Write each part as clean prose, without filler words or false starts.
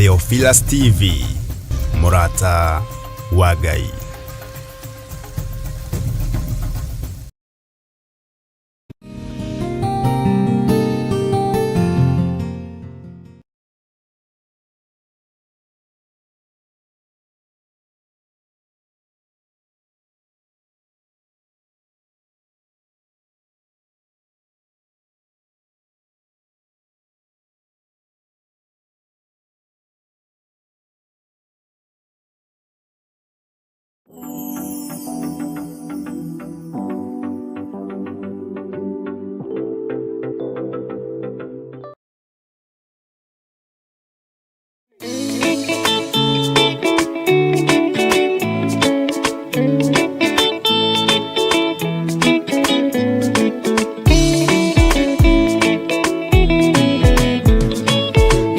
Theophilus TV, mũrata wa Ngai.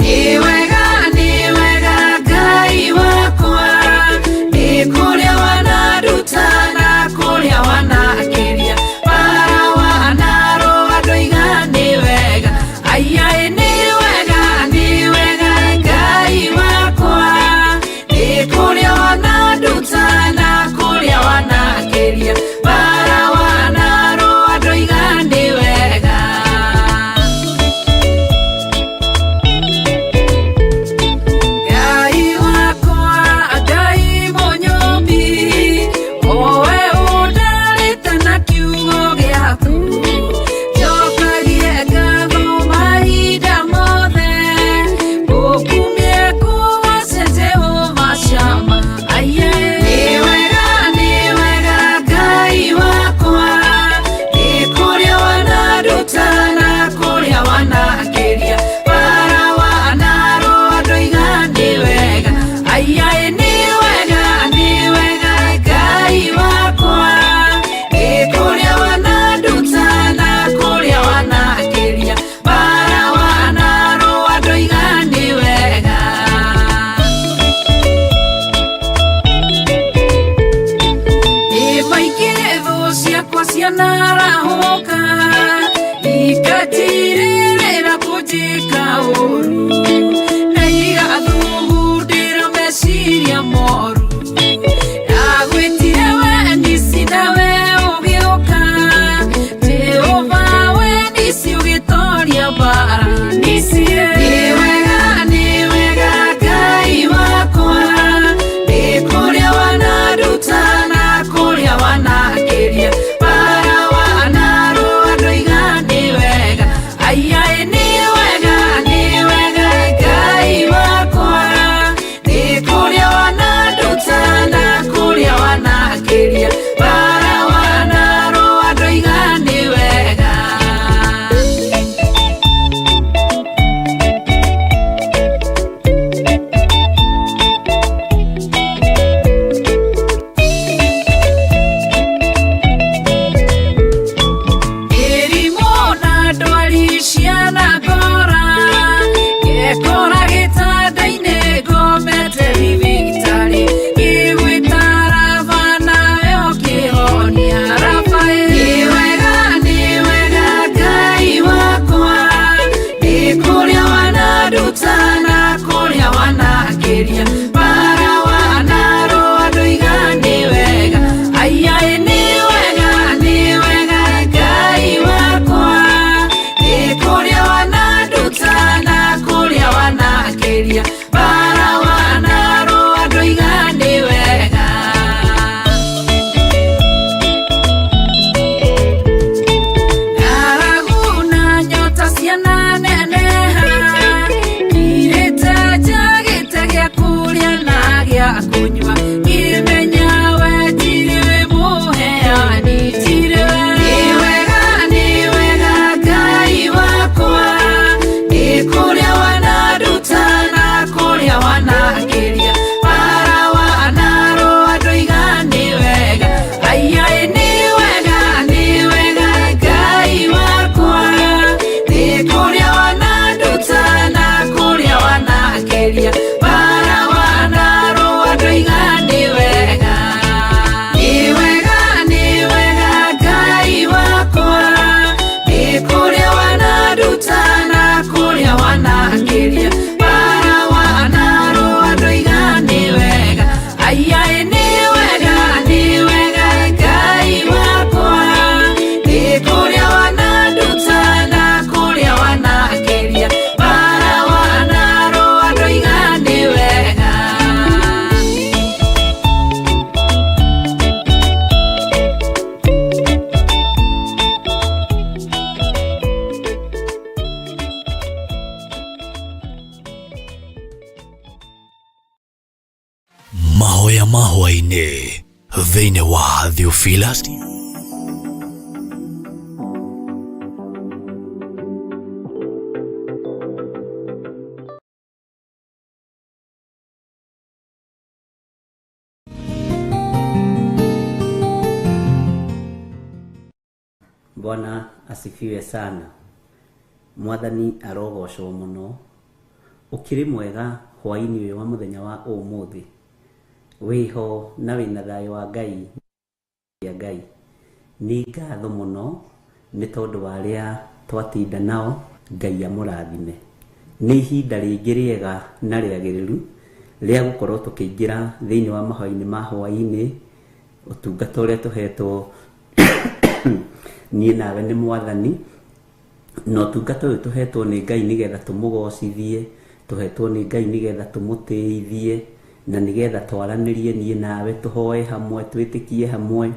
Nĩ wega, nĩ wega Ngai wakwa, nĩ kũrĩa wananduta na kũrĩa wana. Mahoya ma hwaĩ-inĩ thĩinĩ wa Theophilus TV. Bwana asifiwe sana. Mwathani arogocwo muno. Ukiri mwega hwaini uyu wa muthenya wa umuthi. Wiho na wina thayo wa Ngai ya Ngai. Ni ngatho muno ni tondu wa aria twatinda nao. Ngai amurathime. Ni ihinda ringi riega na riagiriru ria gukorwo tukiingira thiini wa mahoya-ini ma hwaini, utungata uria tuhetwo niĩ nawe nĩ Mwathani, na ũtungata ũyũ tũhetwo nĩ Ngai nĩgetha tũmũgocithie, tũhetwo nĩ Ngai nĩgetha tũmũtĩithie, na nĩgetha twaranĩrie niĩ nawe, tũhoe hamwe, twĩtĩkie hamwe,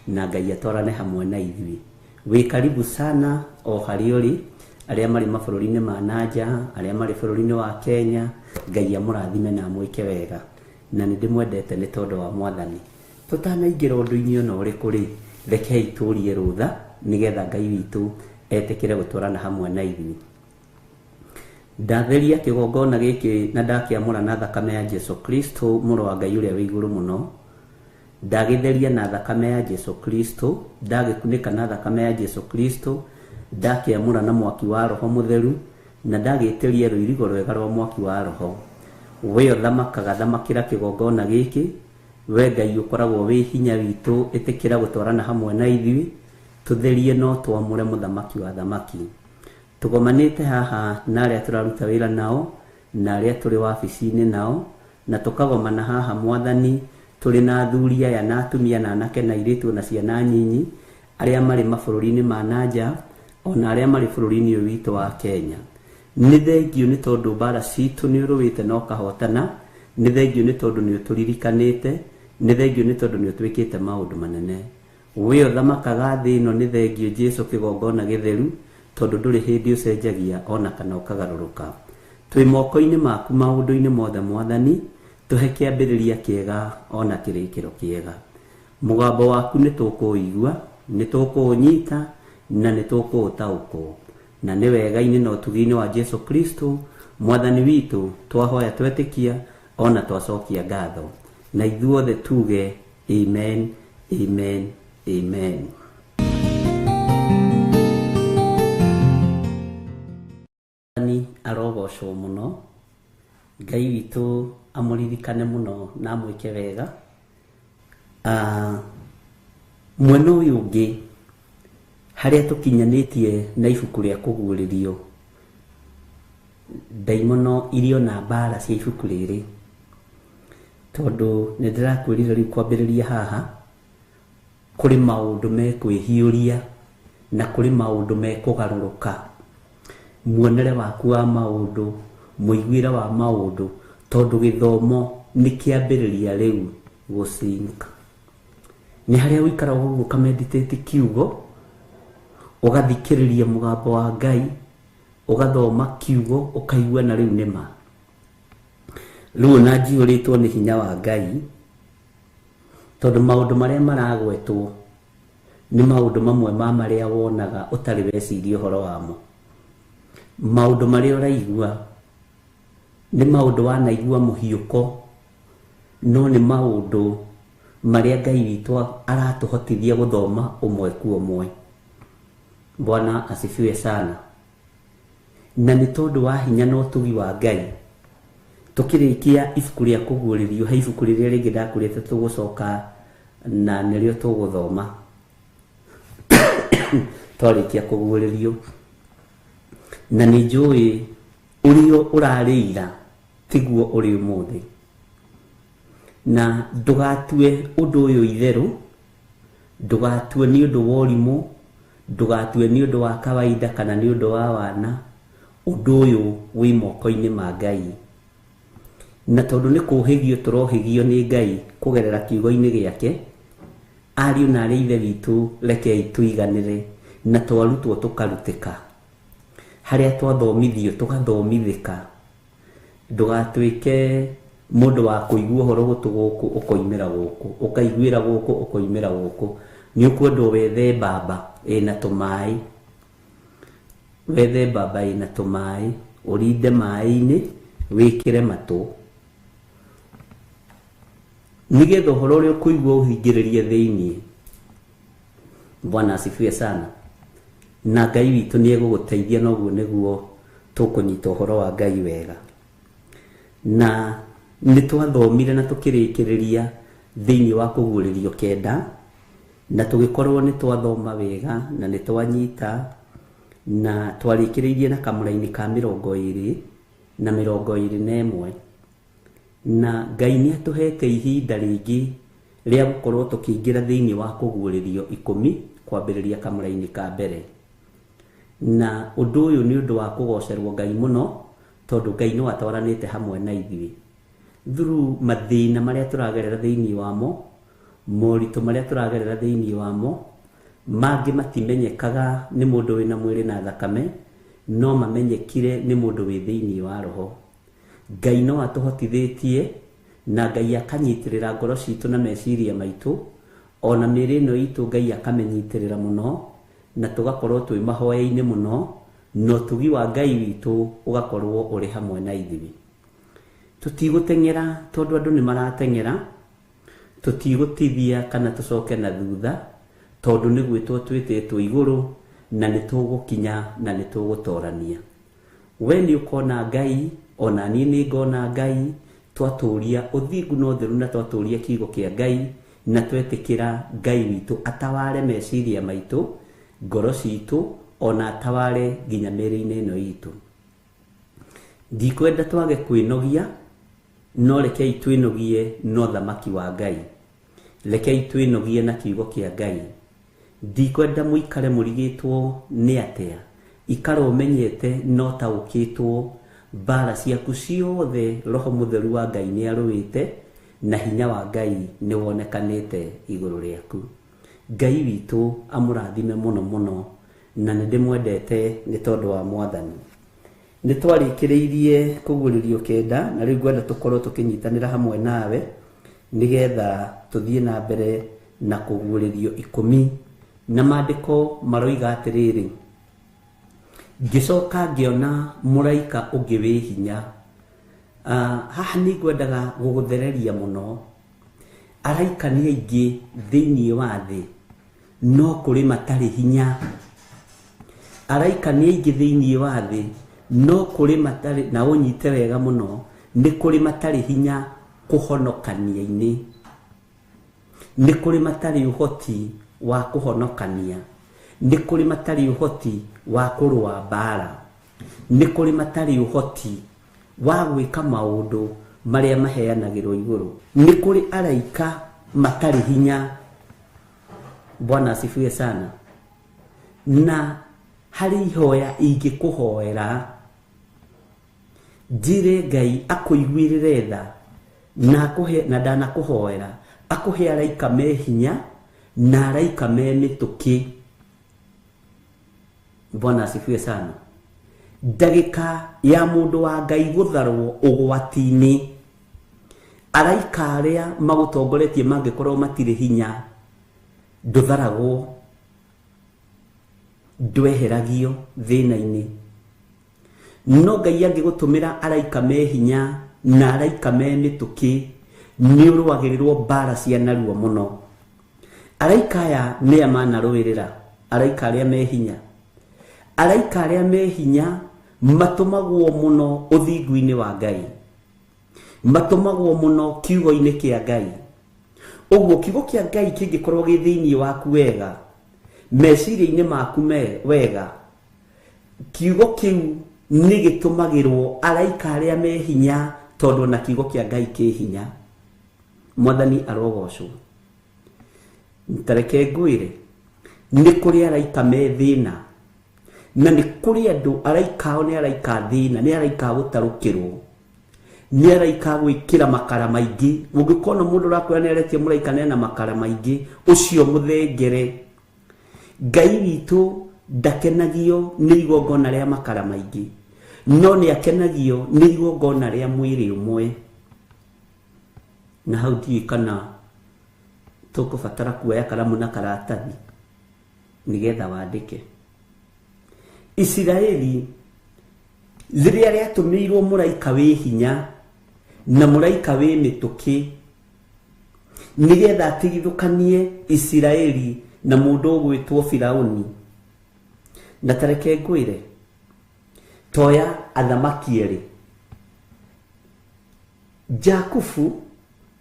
na Ngai atwarane hamwe na ithuĩ. Wĩ karibu sana o harĩa ũrĩ, arĩa marĩ mabũrũri-inĩ ma nanja, arĩa marĩ bũrũri-inĩ wa Kenya, Ngai amũrathime na amwĩke wega. Na nĩ ndĩmwendete nĩ tondũ wa Mwathani. Tũtanaingĩra ũndũ-inĩ ona ũrĩkũ rĩ, rekei tũrie rũtha nĩgetha Ngai witũ etĩkĩre gũtwarana hamwe na ithuĩ. Ndatheria kĩgongona gĩkĩ na ndakĩamũra na thakame ya Jesu Kristo mũrũ wa Ngai ũrĩa wĩ igũrũ mũno. Ndagĩtheria na thakame ya Jesu Kristo, ndagĩkunĩka na thakame ya Jesu Kristo, ndakĩamũra na mwaki wa Roho Mũtheru, na ndagĩtĩria rũirigo rwega rwa mwaki wa Roho. We ũthamakaga, thamakĩra kĩgongona gĩkĩ. We Ngai ũkoragwo wĩ hinya witũ, ĩtĩkĩra gũtwarana hamwe na ithuĩ, tũtherie no twamũre mũthamaki wa thamaki. Tũgomanĩte haha na arĩa tũraruta wĩra nao, na arĩa tũrĩ wabici-inĩ nao, na tũkagomana haha Mwathani, tũrĩ na athuri aya na atumia na anake na airĩtu na ciana nyinyi, arĩa marĩ mabũrũri-inĩ ma nanja, ona arĩa marĩ bũrũri-inĩ ũyũ witũ wa Kenya. Nĩ thengio nĩ tondũ mbara citũ nĩ ũrũĩte na ũkahotana, nĩ thengio nĩ tondũ nĩ ũtũririkanĩte, nĩ thengio nĩ tondũ nĩ ũtwĩkĩte maũndũ manene. We ũthamakaga thĩ ĩno, nĩ thengio Jesu kĩgongona gĩtheru, tondũ ndũrĩ hĩndĩ ũcenjagia ona kana ũkagarũrũka. Twĩ moko-inĩ maku maũndũ-inĩ mothe Mwathani, tũhe kĩambĩrĩria kĩega ona kĩrĩkĩro kĩega. Mũgambo waku nĩ tũkũũigua, nĩ tũkũũnyita, na nĩ tũkũũtaũkwo. Na nĩ wega-inĩ na ũtugi-inĩ wa Jesu Kristo Mwathani witũ twahoya twetĩkia ona twacokia ngatho. Na ithuothe tuge amen, amen, amen. Mwathani arogocwo mũno. Ngai witũ amũririkane mũno na amwĩke wega. Mwena ũyũ ũngĩ harĩa tũkinyanĩtie na ibuku rĩa kũguũrĩrio, ndaimono irio na mbara cia ibuku rĩrĩ, tondũ nĩ ndĩrakwĩrire rĩu kwambĩrĩria haha kũrĩ maũndũ mekwĩhiũria na kũrĩ maũndũ mekũgarũrũka. Muonere waku wa maũndũ, mũiguĩre wa maũndũ, tondũ gĩthomo nĩ kĩambĩrĩria rĩu gũsink. Nĩ harĩa ũikaraga ũguo ũkameditate kiugo, ũgathikĩrĩria mũgambo wa Ngai, ũgathoma kiugo, ũkaigua na rĩu nĩ ma. Rĩu ona njiyũrĩtwo nĩ hinya wa Ngai, tondũ maũndũ marĩa maragwetwo nĩ maũndũ mamwe ma marĩa wonaga ũtarĩ weciria ũhoro wamo. Maũndũ marĩa ũraigua nĩ maũndũ wanaigua mũhiũko, no nĩ maũndũ marĩa Ngai witũ aratũhotithia gũthoma ũmwe kwa ũmwe. Bwana asifiwe sana. Na nĩ tondũ wa hinya na ũtugi wa Ngai, tũkĩrĩkia ibuku rĩa kũguũrĩrio, he ibuku rĩrĩa rĩngĩ ndakwĩrĩte tũgũcoka na nĩrĩo tũgũthoma twarĩkia kũguũrĩrio. Na nĩ njũĩ ũrĩa ũrarĩ ira tiguo ũrĩ ũmũthĩ. Na ndũgatue ũndũ ũyũ itherũ, ndũgatue nĩ ũndũ wa ũrimũ, ndũgatue nĩ ũndũ wa kawaida kana nĩ ũndũ wa wana. Ũndũ ũyũ wĩ moko-inĩ ma Ngai. Na tondũ nĩ kũhĩgio tũrohĩgio nĩ Ngai kũgerera kiugo-inĩ gĩake, ariũ na arĩ ithe witũ rekei tũiganĩre, na twarutwo tũkarutĩka. Harĩa twathomithio tũgathomithĩka. Ndũgatuĩke Mũndũ wa kũigua ũhoro gũtũ gũkũ ũkoimĩra gũkũ, ũkaiguĩra gũkũ ũkoimĩra gũkũ. Nĩ ũkwendwo wethe mbamba ĩna tũmaĩ, wethe mbamba ĩna tũmaĩ, ũrinde maĩ-inĩ, wĩkĩre matũ, nĩgetha ũhoro ũrĩa ũkũigua ũhingĩrĩrie thĩiniĩ. Bwana asifiwe sana. Na Ngai witũ nĩ egũgũteithia, na ũguo nĩguo tũkũnyita ũhoro wa Ngai wega. Na nĩ twathomire na tũkĩrĩkĩrĩria thĩiniĩ wa kũguũrĩrio 9, na tũgĩkorwo nĩ twathoma wega na nĩ twanyita, na twarĩkĩrĩirie na kamũraini ka 20 na 21. Na Ngai nĩ atũhete ihinda rĩngĩ rĩa gũkorwo tũkĩingĩra thĩiniĩ wa kũguũrĩrio 10 kwambĩrĩria kamũraini ka mbere. Na ũndũ ũyũ nĩ ũndũ wa kũgocerwo Ngai mũno, tondũ Ngai no atwaranĩte hamwe na ithuĩ through mathĩna marĩa tũragerera thĩiniĩ wamo, moritũ marĩa tũragerera thĩiniĩ wamo. Mangĩ matimenyekaga nĩ mũndũ wĩna mwĩrĩ na thakame, no mamenyekire nĩ mũndũ wĩ thĩiniĩ wa roho. Ngai no atũhotithĩtie, na Ngai akanyitĩrĩra ngoro citũ na meciria maitũ, ona mĩĩrĩ ĩno itũ Ngai akamĩnyitĩrĩra mũno, na tũgakorwo twĩ mahoya-inĩ mũno, na ũtugi wa Ngai witũ ũgakorwo ũrĩ hamwe na ithuĩ. Tũtigũteng'era tondũ andũ nĩ marateng'era, tũtigũtithia kana tũcoke na thutha, tondũ nĩ gwĩtwo twĩtĩtwo igũrũ, na nĩ tũgũkinya na nĩ tũgũtorania. We nĩ ũkona Ngai, ona niĩ nĩ ngona Ngai, twatũria ũthingu na ũtheru, na twatũria kiugo kĩa Ngai, na twetĩkĩra Ngai witũ ataware meciria maitũ, ngoro citũ, ona ataware nginya mĩĩrĩ-inĩ ĩno itũ. Ndikwenda twage kwĩnogia, no rekei twĩnogie no thamaki wa Ngai. Rekei twĩnogie na kiugo kĩa Ngai. Ndikwenda mũikare mũrigĩtwo nĩ atĩa, ikara ũmenyete no taũkĩtwo mbara ciaku ciothe. Roho Mũtheru wa Ngai nĩ arũĩte, na hinya wa Ngai nĩ wonekanĩte igũrũ rĩaku. Ngai witũ amũrathime mũno mũno, na nĩ ndĩmwendete nĩ tondũ wa Mwathani. Nĩ twarĩkĩrĩirie kũguũrĩrio 9, na rĩu ngwenda tũkorwo tũkĩnyitanĩra hamwe nawe nĩgetha tũthiĩ na mbere na kũguũrĩrio 10. Na maandĩko maroiga atĩrĩrĩ, ngĩcoka ngĩona mũraika ũngĩ wĩ hinya. Haha nĩ ngwendaga gũgũthereria mũno. Araika nĩ aingĩ thĩiniĩ wa thĩ, no kũrĩ matarĩ hinya. Araika nĩ aingĩ thĩiniĩ wa thĩ, no kũrĩ matarĩ, na ũnyite wega mũno, nĩ kũrĩ matarĩ hinya kũhonokania-inĩ. Nĩ kũrĩ matarĩ ũhoti wa kũhonokania, nĩ kũrĩ matarĩ ũhoti wa kũrũa mbara, nĩ kũrĩ matarĩ ũhoti wa gwĩka maũndũ marĩa maheanagĩrwo igũrũ. Nĩ kũrĩ araika matarĩ hinya. Bwana asifiwe sana. Na harĩ ihoya ingĩkũhoera, njĩre Ngai akũiguĩrĩre tha, na akũhe, na ndanakũhoera akũhe araika me hinya na araika me mĩtũkĩ. Bwana asifiwe sana. Ndagĩka ya mũndũ wa Ngai gũtharwo ũgwati-inĩ, araika arĩa magũtongoretie mangĩkorwo matirĩ hinya, ndũtharagwo, ndweheragio thĩna-inĩ. No Ngai angĩgũtũmĩra araika me hinya na araika me mĩtũkĩ, nĩ ũrũagĩrĩrwo mbara cia narua mũno. Araika aya nĩa manarũĩrĩra, araika arĩa me hinya. Araika arĩa me hinya matũmagwo mũno ũthingu-inĩ wa Ngai, matũmagwo mũno kiugo-inĩ kĩa Ngai. Ũguo kiugo kĩa Ngai kĩngĩkorwo gĩ thĩiniĩ waku wega, meciria-inĩ maku wega, kiugo kĩu nĩ gĩtũmagĩrwo araika arĩa me hinya, tondũ na kiugo kĩa Ngai kĩ hinya. Mwathani arogocwo. Tareke ngwĩre, nĩ kũrĩ araika me thĩna, na nĩ kũrĩ andũ araika ao nĩ araika thĩna, nĩ araika gũtarũkĩrwo, nĩ araika gwĩkĩra makara maingĩ. Ũngĩkona mũndũ ũrakwĩra nĩ aretie mũraika nena makara maingĩ, ũcio mũthengere. Ngai witũ ndakenagio nĩ igongona rĩa makara maingĩ, no nĩ akenagio nĩ igongona rĩa mwĩrĩ ũmwe. Na hau ndiũĩ kana tũkũbatara kuoya karamu na karatathi nĩgetha wandĩke. Isiraeli rĩrĩa rĩatũmĩirwo mũraika wĩ hinya na mũraika wĩ mĩtũkĩ nĩgetha atigithũkanie Isiraeli na mũndũ ũgwĩtwo Firauni. Na tareke ngwĩre, toya athamaki erĩ. Jakubu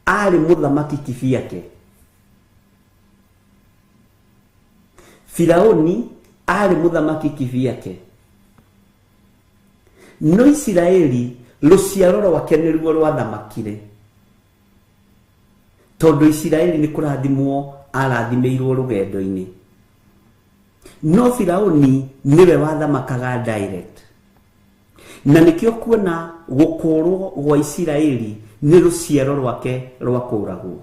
aarĩ mũthamaki kibiake, Firauni aarĩ mũthamaki kibiake, no Isiraeli rũciaro rwake nĩruo rwathamakire, tondũ Isiraeli nĩ kũrathimwo arathimĩirwo rũgendo-inĩ, no Firauni nĩwe wathamakaga direct. Na nĩkĩo kuona gũkũrwo gwa Isiraeli nĩ rũciaro rwake rwakũragwo,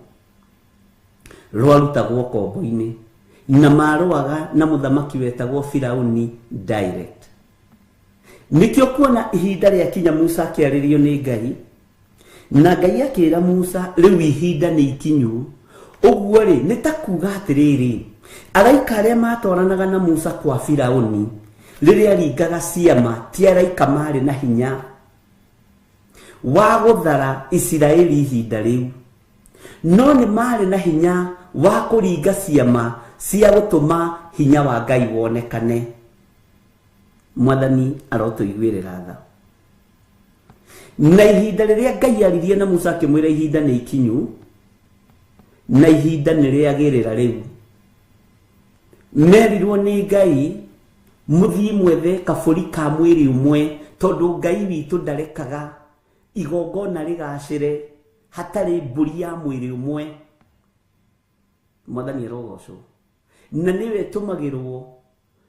rwarutagwo kombo-inĩ, na marũaga na mũthamaki wetagwo Firauni direct. Nĩkĩo kuona ihinda rĩakinya Musa akĩarĩrio nĩ Ngai, na Ngai akĩra Musa rĩu ihinda nĩ ikinyu. Ũguo rĩ, nĩ ta kuga atĩrĩrĩ, araika arĩa matwaranaga na Musa kwa Firauni rĩrĩa aringaga ciama ti araika marĩ na hinya wa gũthara Isiraeli ihinda rĩu, no nĩ marĩ na hinya wa kũringa ciama cia gũtũma hinya wa Ngai wonekane. Mwathani arotũiguĩrĩra tha. Na ihinda rĩrĩa Ngai aririe na Musa akĩmwĩra ihinda nĩ ikinyu, na ihinda nĩ rĩagĩrĩra rĩu, merirwo nĩ Ngai mũthiĩ mwethe kabũri ka mwĩrĩ ũmwe, tondũ Ngai witũ ndarekaga igongona rĩgacĩre hatarĩ mbũri ya mwĩrĩ ũmwe. Mwathani arogocwo. Na nĩwe ĩtũmagĩrwo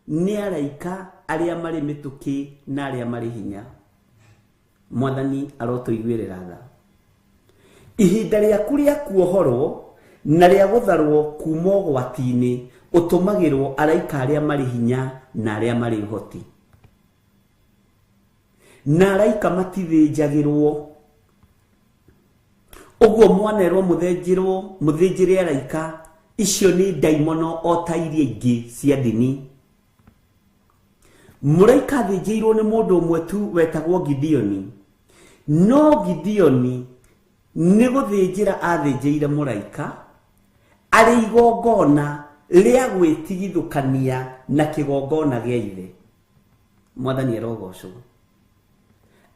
nĩ araika arĩa marĩ mĩtũkĩ na arĩa marĩ hinya. Mwathani arotũiguĩrĩra tha. Ihinda rĩaku rĩa kuohorwo na rĩa gũtharwo kuma ũgwati-inĩ ũtũmagĩrwo araika arĩa marĩ hinya na arĩa marĩ ũhoti. Na araika matithĩnjagĩrwo. Ũguo mwanerwo mũthĩnjĩrwo, mũthĩnjĩre araika, icio nĩ ndaimono o ta iria ingĩ cia ndini. Mũraika athĩnjĩirwo nĩ mũndũ ũmwe tu wetagwo Gideoni. No Gideoni nĩ gũthĩnjĩra athĩnjĩire mũraika arĩ igongona rĩa gwĩtigithũkania na kĩgongona gĩa ithe. Mwathani arogocwo.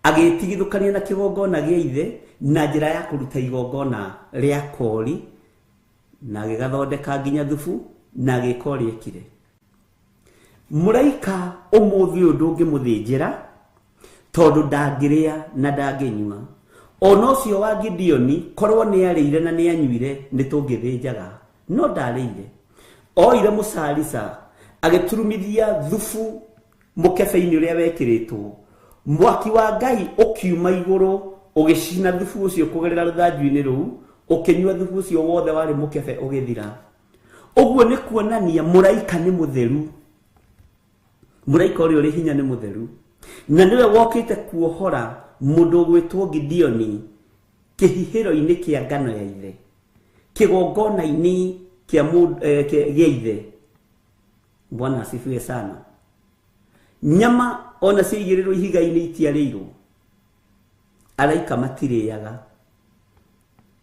Agĩtigithũkania na kĩgongona gĩa ithe na njĩra ya kũruta igongona rĩa kori, na agĩgathondeka nginya thubu, na agĩka ũrĩa ekire. Mũraika ũmũthĩ ũyũ ndũngĩmũthĩnjĩra tondũ ndangĩrĩa na ndangĩnyua. Ona ũcio wa Gideoni korwo nĩ arĩire na nĩ anyuire nĩ tũngĩthĩnjaga, no ndarĩire. Oire mũcarica agĩturumithia thubu mũkebe-inĩ ũrĩa wekĩrĩtwo, mwaki wa Ngai ũkiuma igũrũ ũgĩcina thubu ũcio kũgerera rũthanju-inĩ rũu, ũkĩnyua thubu ũcio wothe warĩ mũkebe ũgĩthira. Ũguo nĩ kuonania mũraika nĩ mũtheru, mũraika ũrĩa ũrĩ hinya nĩ mũtheru, na nĩwe wokĩte kuohora mũndũ ũgwĩtwo Gideoni kĩhihĩro-inĩ kĩa ngano ya ithe, kĩgongona-inĩ kĩa gĩa ithe. Bwana asifiwe sana. Nyama ona ciaigĩrĩrwo ihiga-inĩ itiarĩirwo. Araika matirĩaga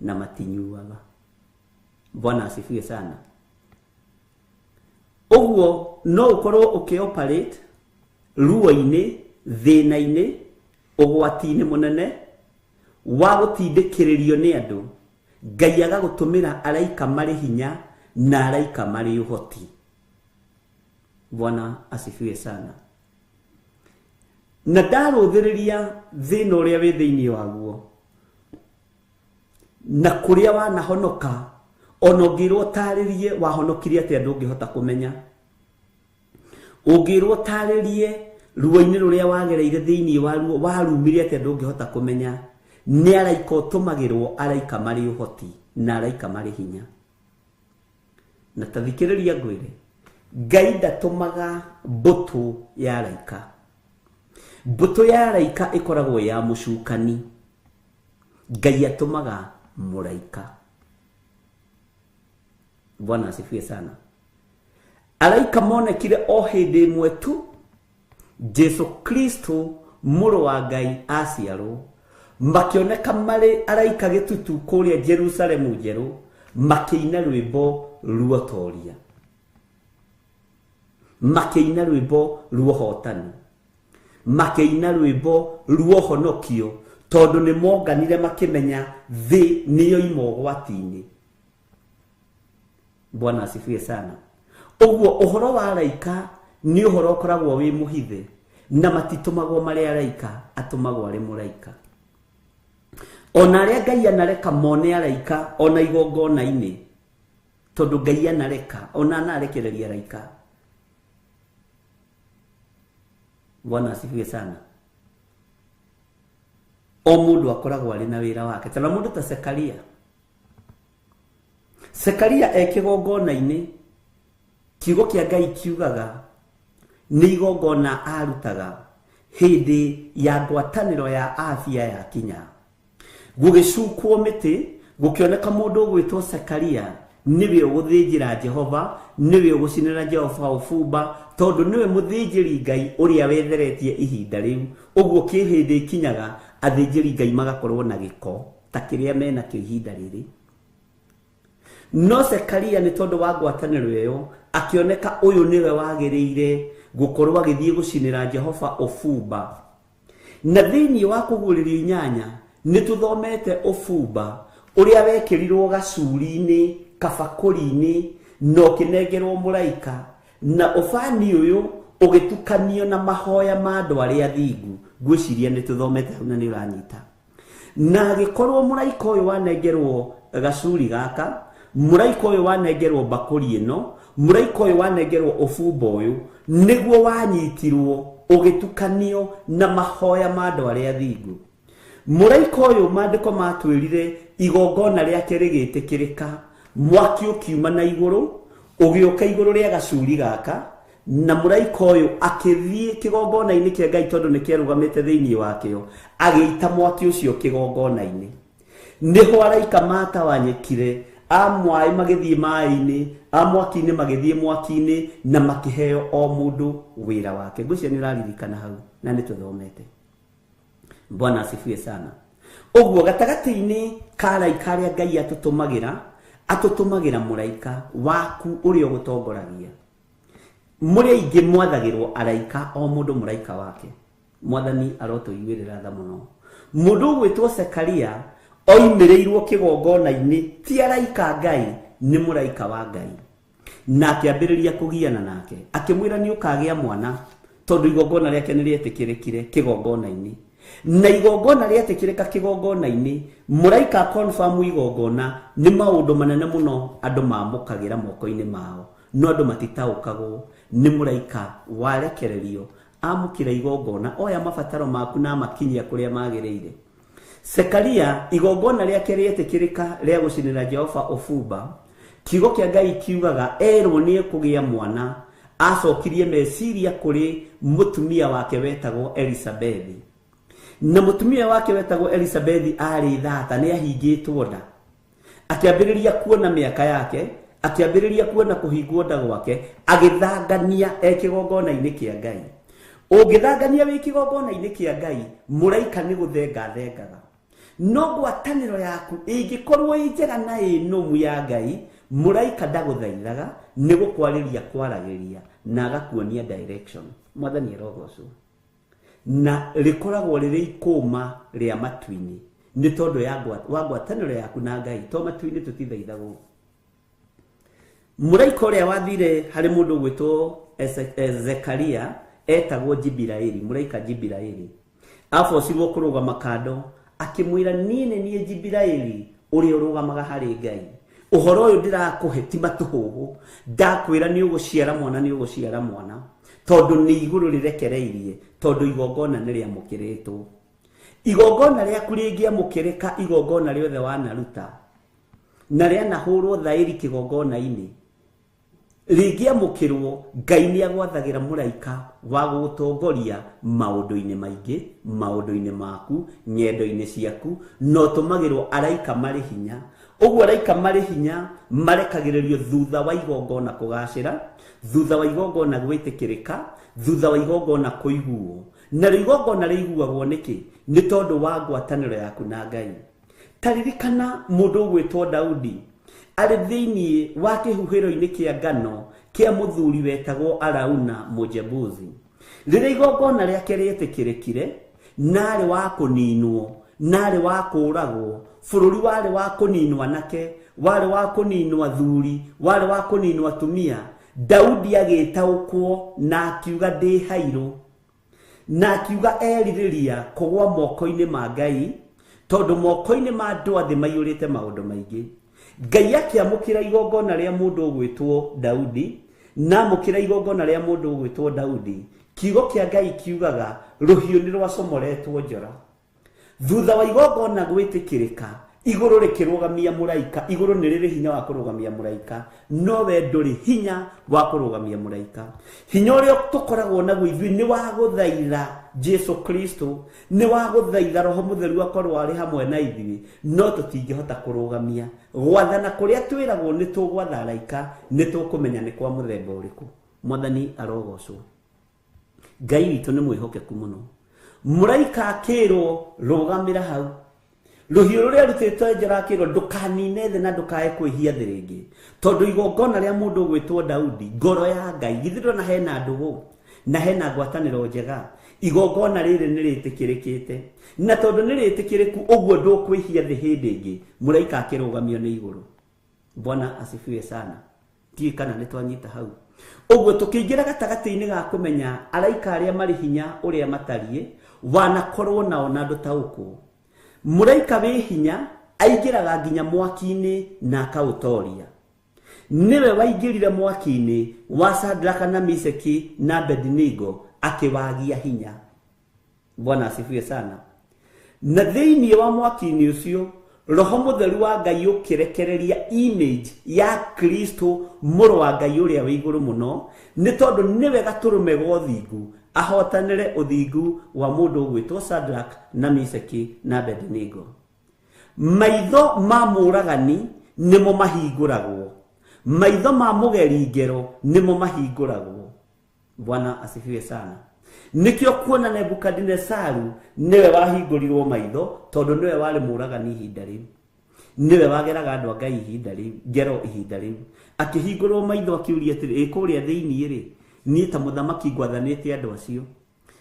na matinyuaga. Bwana asifiwe sana. Ũguo no ũkorwo ũkĩoperate ruo-inĩ, thĩna-inĩ, ũgwati-inĩ mũnene wa gũtindĩkĩrĩrio nĩ andũ, Ngai agagũtũmĩra araika marĩ hinya na araika marĩ ũhoti. Bwana asifiwe sana. Na ndarũthĩrĩria thĩna ũrĩa wĩ thĩinĩ waguo na kũrĩa wanahonoka, ona ũngĩrwo ũtarĩrie wahonokirie atĩa ndũngĩhota kũmenya. Ũngĩrwo ũtarĩrie ruo-inĩ rũrĩa wagereire thĩinĩ wa ruo warumire atĩa ndũngĩhota kũmenya. Nĩ araika ũtũmagĩrwo, araika marĩ ũhoti na araika marĩ hinya. Na ta thikĩrĩria ngwĩre, Ngai ndatũmaga mbũtũ ya araika. Mbũtũ ya araika ĩkoragwo ya mũcukani. Ngai atũmaga Mũraika. Bwana asifiwe sana. Araika monekire o hĩndĩ ĩmwe tu, Jesu Kristo mũrũ wa Ngai aciarwo, makĩoneka marĩ araika gĩtutu kũrĩa Jerusalemu njerũ, makĩina rwĩmbo ruotoria, makĩina rwĩmbo ruohotani, makĩina rwĩmbo ruohonokio, tondũ nĩ monganire makĩmenya thĩ nĩyo ima ũgwati-inĩ. Bwana asifiwe sana. Ũguo ũhoro wa araika nĩ ũhoro ũkoragwo wĩ mũhithe, na matitũmagwo marĩ araika, atũmagwo arĩ mũraika. Ona arĩa Ngai anareka mone araika ona igongona-inĩ, tondũ Ngai anareka ona anarekereria araika. Bwana asifiwe sana. O mũndũ akoragwo arĩ na wĩra wake. Ta mũndũ ta Sekaria. Sekaria e kĩgongona-inĩ, kiugo kĩa Ngai kiugaga nĩ igongona arutaga hĩndĩ ya ngwatanĩro ya afya ya kinya. Gũgĩcukwo mĩtĩ, gũkĩoneka mũndũ ũgwĩtwo Sekaria nĩwe ũgũthĩnjĩra Jehova, nĩwe ũgũcinĩra Jehova ũbumba, tondũ nĩwe mũthĩnjĩri Ngai ũrĩa wetheretie ihinda rĩu. Ũguo kĩ hĩndĩ ikinyaga athĩnjĩri Ngai magakorwo na gĩko ta kĩrĩa menakĩo ihinda rĩrĩ. No Sekaria nĩ tondũ wa ngwatanĩro ĩyo akĩoneka ũyũ nĩwe wagĩrĩire gũkorwo agĩthiĩ gũcinĩra Jehova ũbumba. Na thĩinĩ wa kũguũrĩrio inyanya nĩ tũthomete ũbumba ũrĩa wekĩrirwo gacuri-inĩ, kabakũri-inĩ, na ũkĩnengerwo mũraika, na ũbani ũyũ ũgĩtukanio na mahoya ma andũ arĩa athingu. Ngwĩciria nĩ tũthomete hau na nĩ ũranyita. Na agĩkorwo mũraika ũyũ wanengerwo gacuri gaka, mũraika ũyũ wanengerwo mbakũri ĩno, mũraika ũyũ wanengerwo ũbumba ũyũ, nĩguo wanyitirwo ũgĩtukanio na mahoya ma andũ arĩa athingu. Mũraika ũyũ maandĩko matwĩrire igongona rĩake rĩgĩtĩkĩrĩka, mwaki ũkiuma na igũrũ ũgĩũka igũrũ rĩa gacuri gaka, na mũraika ũyũ akĩthiĩ kĩgongona-inĩ kĩa Ngai tondũ nĩ kĩarũgamĩte thĩinĩ wakĩo, agĩita mwaki ũcio kĩgongona-inĩ. Nĩho araika matawanyĩkire, a mwaĩ magĩthiĩ maĩ-inĩ, a mwaki-inĩ magĩthiĩ mwaki-inĩ, na makĩheo o mũndũ wĩra wake. Ngwĩciria nĩ ũraririkana hau na nĩ tũthomete. Bwana asifiwe sana. Ũguo gatagatĩ-inĩ ka araika arĩa Ngai atũtũmagĩra, atũtũmagĩra mũraika waku ũrĩa ũgũtongoragia. Mũrĩ aingĩ mwathagĩrwo araika, o mũndũ mũraika wake. Mwathani arotũiguĩrĩra tha mũno. Mũndũ ũgwĩtwo Sekaria oimĩrĩirwo kĩgongona-inĩ ti araika Ngai, nĩ mũraika wa Ngai. Na akĩambĩrĩria kũgiana nake, akĩmwĩra nĩ ũkagĩa mwana, tondũ igongona rĩake nĩ rĩetĩkĩrĩkire kĩgongona-inĩ. Na igongona rĩetĩkĩrĩka kĩgongona-inĩ, mũraika confirm igongona nĩ maũndũ manene mũno andũ mamũkagĩra moko-inĩ mao, no andũ matitaũkagwo nĩ mũraika warekererio amũkĩra igongona, oya mabataro maku na amakinyia kũrĩa magĩrĩire. Sekaria igongona rĩake rĩetĩkĩrĩka rĩa gũcinĩra Jehova ũbumba, kiugo kĩa Ngai kiugaga erwo nĩ ekũgĩa mwana, acokirie meciria kũrĩ mũtumia wake wetagwo Elisabethi. Na mũtumia wake wetagwo Elisabethi arĩ thata, nĩ ahingĩtwo nda. Akĩambĩrĩria kuona mĩaka yake, akĩambĩrĩria kuona kũhingwo nda gwake, agĩthangania e kĩgongona-inĩ kĩa Ngai. Ũngĩthangania wĩ kĩgongona-inĩ kĩa Ngai, mũraika nĩ gũthenga thengaga. No ngwatanĩro yaku ĩngĩkorwo ĩ njega na ĩ nũmu ya Ngai, mũraika ndagũthaithaga, nĩ gũkwarĩria kwaragĩria na agakuonia direction. Mwathani arogocwo. Na rĩkoragwo rĩrĩ ikũma rĩa matu-inĩ, nĩ tondũ ya wa ngwatanĩro yaku na Ngai. To matu-inĩ tũtithaithagwo. Mũraika ũrĩa wathire harĩ mũndũ ũgwĩtwo Zekaria etagwo Jibiraeli, mũraika Jibiraeli. Abocirwo kũrũgama kando, akĩmwĩra niĩ nĩ niĩ Jibiraeli ũrĩa ũrũgamaga harĩ Ngai. Ũhoro ũyũ ndĩrakũhe ti matũhũhũ, ndakwĩra nĩ ũgũciara mwana, nĩ ũgũciara mwana, tondũ nĩ igũrũ rĩrekereirie, tondũ igongona nĩ rĩamũkĩrĩtwo. Igongona rĩaku rĩngĩamũkĩrĩka, igongona rĩothe wanaruta na rĩanahũrwo thaĩri kĩgongona-inĩ, Rĩngĩamũkĩrwo, Ngai nĩ agwathagira mũraika wa gũgũtongoria maũndũ-inĩ maingĩ, maũndũ-inĩ maku, ng'endo-inĩ ciaku, no tũmagĩrwo araika marĩ hinya. Ũguo araika marĩ hinya marekagĩrĩrio thutha wa igongona kũgacĩra, thutha wa igongona gwĩtĩkĩrĩka, thutha wa igongona kũiguo. Na rĩo igongona rĩiguagwo nĩkĩ? Nĩ tondũ wa ngwatanĩro yaku na Ngai. Taririkana mũndũ ũgwĩtwo Daudi arĩ thĩinĩ wa kĩhuhĩro-inĩ kĩa ngano kĩa mũthuri wetagwo Arauna Mũjebusi. Rĩrĩa igongona rĩake rĩetĩkĩrĩkire, narĩ wa kũninwo, narĩ wa kũũragwo, bũrũri warĩ wa kũninwo anake, warĩ wa kũninwo athuri, warĩ wa kũninwo atumia, Daudi agĩtaũkwo na akiuga ndĩ hairũ, na akiuga erirĩria kũgwa moko-inĩ ma Ngai, tondũ moko-inĩ ma andũ a thĩ maiyũrĩte maũndũ maingĩ. Ngai akĩamũkĩra igongona rĩa mũndũ ũgwĩtwo Daudi, na amũkĩra igongona rĩa mũndũ ũgwĩtwo Daudi, kiugo kĩa Ngai kiugaga rũhiũ nĩ rwacomoretwo njora. Thutha wa igongona gwĩtĩkĩrĩka, igũrũ rĩkĩrũgamia mũraika. Igũrũ nĩ rĩrĩ hinya wa kũrũgamia mũraika, no we ndũrĩ hinya wa kũrũgamia mũraika. Hinya ũrĩa tũkoragwo naguo ithuĩ nĩ wa gũthaitha Jesu Kristo, nĩ wa gũthaitha Roho Mũtheru akorwo arĩ hamwe na ithuĩ, no tũtingĩhota kũrũgamia. Gwathana kũrĩa twĩragwo nĩ tũgwatha araika, nĩ tũkũmenya nĩ kwa mũthemba ũrĩkũ. Mwathani arogocwo. Ngai witũ nĩ mwĩhokeku mũno. Mũraika akĩrwo rũgamĩra hau, rũhiũ rũrĩa rutĩtwo njora akĩrwo ndũkanine thĩ na ndũkae kwĩhia thĩ rĩngĩ, tondũ igongona rĩa mũndũ ũgwĩtwo Daudi, ngoro ya Ngai, githĩ ndona hena ndũgũ na hena ngwatanĩro njega, igongona rĩrĩ nĩ rĩtĩkĩrĩkĩte, na tondũ nĩ rĩtĩkĩrĩku ũguo ndũkwĩhia thĩ hĩndĩ ĩngĩ. Mũraika akĩrũgamio nĩ igũrũ. Bwana asifiwe sana. Ndiũĩ kana nĩ twanyita hau. Ũguo tũkĩingĩra gatagatĩ-inĩ ga kũmenya araika arĩa marĩ hinya ũrĩa matariĩ, wanakorwo nao na ndũtaũkwo. Mũraika wĩ hinya aingĩraga nginya mwaki-inĩ na akaũtoria. Nĩwe waingĩrire mwaki-inĩ wa Sadraka na Meshaki na Abednego akĩwagia hinya. Bwana asifiwe sana. Na thĩinĩ wa mwaki-inĩ ũcio Roho Mũtheru wa Ngai ũkĩrekereria image ya Kristo mũrũ wa Ngai ũrĩa wĩ igũrũ mũno, nĩ tondũ nĩwe gatũrũme ga ũthingu, ahotanĩre ũthingu wa mũndũ ũgwĩtwo Shadrach na Meshaki na Abednego. Maitho ma mũragani nĩmo mahingũragwo, maitho ma mũgeri ngero nĩmo mahingũragwo. Bwana asifiwe sana. Nikio kuona Nebukadinesaru niwe wahingũrirwo maitho, tondũ niwe warĩ mũragani ihinda rĩu, niwe wageraga andũ a Ngai ihinda rĩu, ngero ihinda rĩu. Akĩhingũrwo maitho akiuria atĩrĩ, ĩ kũrĩa thĩinĩ rĩ, niĩ ta mũthamaki ngwathanĩte andũ acio,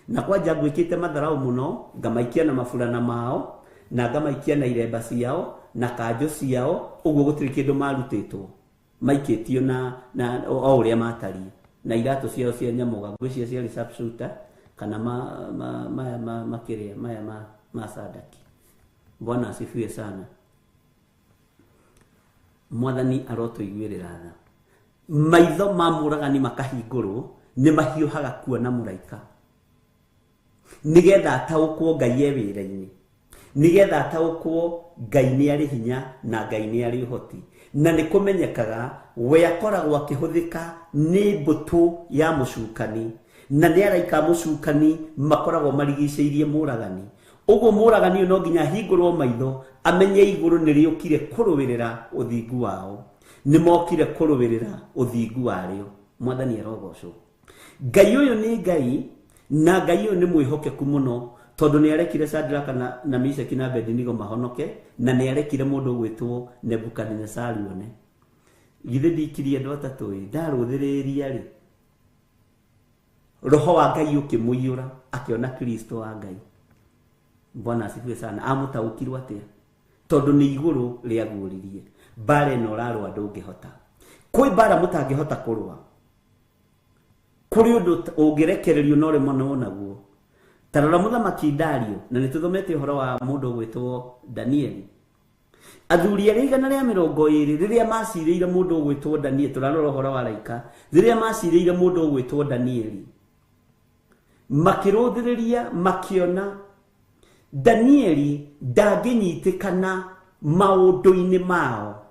na kwanja ngwĩkĩte matharau mũno, ngamaikia na maburana mao, na ngamaikia na iremba ciao na kanjũ ciao, ũguo gũtirĩ kĩndũ marutĩtwo, maikĩtio na o ũrĩa matariĩ, na iratũ ciao cia nyamũga, ngwĩciria ciarĩ sharpshooter kana maya makĩrĩa maya ma sadaki. Bwana asifiwe sana. Mwathani arotũiguĩrĩra tha. Maitho ma mũragani makahingũrwo, nĩ mahiũhaga kuona mũraika, nĩgetha ataũkwo Ngai e wĩra-inĩ, nĩgetha ataũkwo Ngai nĩ arĩ hinya na Ngai nĩ arĩ ũhoti, na nĩ kũmenyekaga we akoragwo akĩhũthĩka nĩ mbũtũ ya mũcukani, na nĩ araika a mũcukani makoragwo marigicĩirie mũragani. Ũguo mũragani ũyũ no nginya ahingũrwo maitho amenye igũrũ nĩ rĩũkire kũrũĩrĩra ũthingu wao, nĩ mokire kũrũĩrĩra ũthingu warĩo. Mwathani arogocwo. Ngai ũyũ nĩ Ngai, na Ngai ũyũ nĩ mwĩhokeku mũno, tondũ nĩ arekire Shadraka na Meshaki na Abednego mahonoke, na nĩ arekire mũndũ ũgwĩtwo Nebukadinesaru one. Githĩ ndikirie andũ atatũ ĩ, ndarũthĩrĩria rĩ, Roho wa Ngai ũkĩmũiyũra, akĩona Kristo wa Ngai. Bwana asifiwe sana. Amũtaũkirwo atĩa? Tondũ nĩ igũrũ rĩaguũririe. Mbara ĩno ũrarũa ndũngĩhota. Kwĩ mbara mũtangĩhota kũrũa. Kũrĩ ũndũ ũngĩrekererio no rĩmwe no naguo. Ta rora mũthamaki Dario, na nĩ tũthomete ũhoro wa mũndũ ũgwĩtwo Danieli. Athuri arĩa 120 rĩrĩa macirĩire mũndũ ũgwĩtwo Danieli, tũrarora ũhoro wa araika, rĩrĩa macirĩire mũndũ ũgwĩtwo Danieli, makĩrũthĩrĩria makĩona Danieli ndangĩnyitĩkana maũndũ-inĩ mao,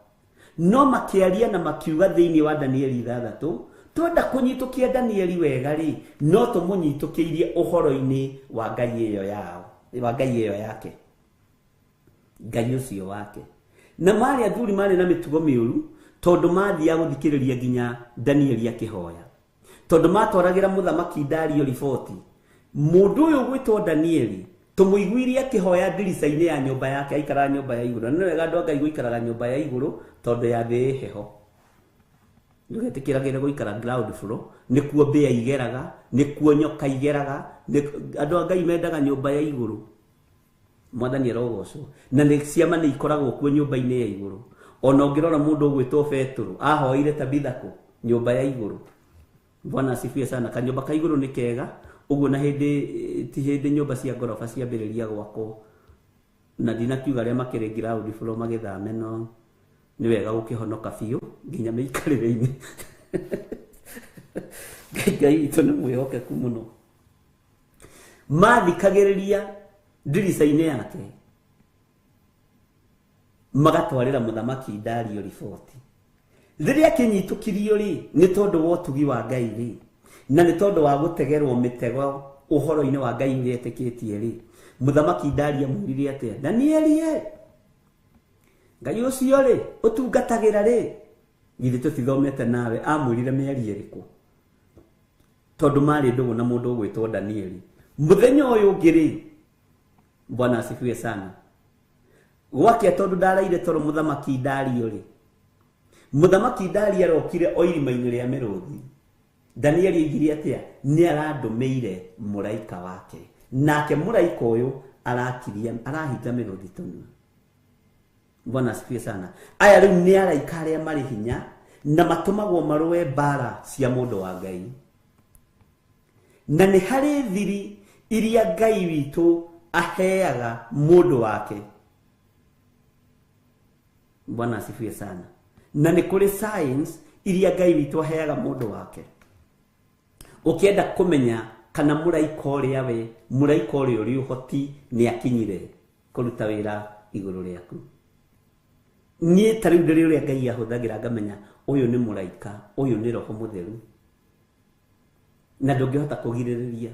No makĩaria na makiuga thĩinĩ wa Danieli 6 twenda kũnyitũkia Danieli wega rĩ, no tũmũnyitũkĩirie ũhoro-inĩ wa Ngai ĩyo yao, wa Ngai ĩyo yake, Ngai ũcio wake. Na marĩ athuri marĩ na mĩtugo mĩũru, tondũ mathiaga gũthikĩrĩria nginya Danieli akĩhoya, tondũ matwaragĩra mũthamaki Dario riboti, mũndũ ũyũ ũgwĩtwo Danieli tũmũiguirie akĩhoya ndirica-inĩ ya nyũmba yake, aikaraga nyũmba ya igũrũ. Na nĩ wega andũ a Ngai gũikaraga nyũmba ya igũrũ tondũ ya thĩ ĩ heho. Ndũgetĩkĩragĩre gũikara ground floor, nĩkuo mbĩa igeraga, nĩkuo nyoka igeraga. Andũ a Ngai mendaga nyũmba ya igũrũ. Mwathani arogocwo. Na nĩ ciama nĩ ikoragwo kuo nyũmba-inĩ ya igũrũ. Ona ũngĩrora mũndũ ũgwĩtwo Petero, ahoire Tabitha kũ? Nyũmba ya igũrũ. Bwana asifiwe sana. Kanyũmba ka igũrũ nĩ kega ũguo, na hĩndĩ ti hĩndĩ nyũmba cia ngoroba ciambĩrĩria gwakwo, na ndinakiuga arĩa makĩrĩ ground floor magĩthame, no nĩ wega gũkĩhonoka biũ nginya mĩikarĩre-inĩ. Ngai witũ nĩ mwĩhokeku mũno. Mathikagĩrĩria ndirica-inĩ yake, magatwarĩra mũthamaki Dario riboti. Rĩrĩa akĩnyitũkirio rĩ, nĩ tondũ wa ũtugi wa Ngai rĩ, na nĩ tondũ wa gũtegerwo mĩtego ũhoro-inĩ wa Ngai ũrĩa etĩkĩtie rĩ, mũthamaki Dario amwĩrire atĩa? Danieli ĩ, Ngai ũcio rĩ ũtungatagĩra rĩ, githĩ tũtithomete nawe? Amwĩrire mĩario ĩrĩkũ? Tondũ marĩ ndũgũ na mũndũ ũgwĩtwo Danieli. Mũthenya ũyũ ũngĩ rĩ, Bwana asifiwe sana, gwakĩa tondũ ndaraire toro mũthamaki Dario rĩ, mũthamaki Dario arokire o irima-inĩ rĩa mĩrũthi. Danieli oigire atĩa? Nĩ arandũmĩire mũraika wake, nake mũraika ũyũ arakiria, arahinga mĩrũthi tũnua. Bwana asifiwe sana. Aya rĩu nĩ araika arĩa marĩ hinya na matũmagwo marũe mbara cia mũndũ wa Ngai. Na nĩ harĩ thiri iria Ngai witũ aheaga mũndũ wake. Bwana asifiwe sana. Na nĩ kũrĩ signs iria Ngai witũ aheaga mũndũ wake. Ũkĩenda kũmenya kana mũraika ũrĩa we, mũraika ũrĩa ũrĩ ũhoti nĩ akinyire kũruta wĩra igũrũ rĩaku. Niĩ ta rĩu ndĩrĩ ũrĩa Ngai ahũthagĩra ngamenya ũyũ nĩ mũraika, ũyũ nĩ Roho Mũtheru, na ndũngĩhota kũgirĩrĩria.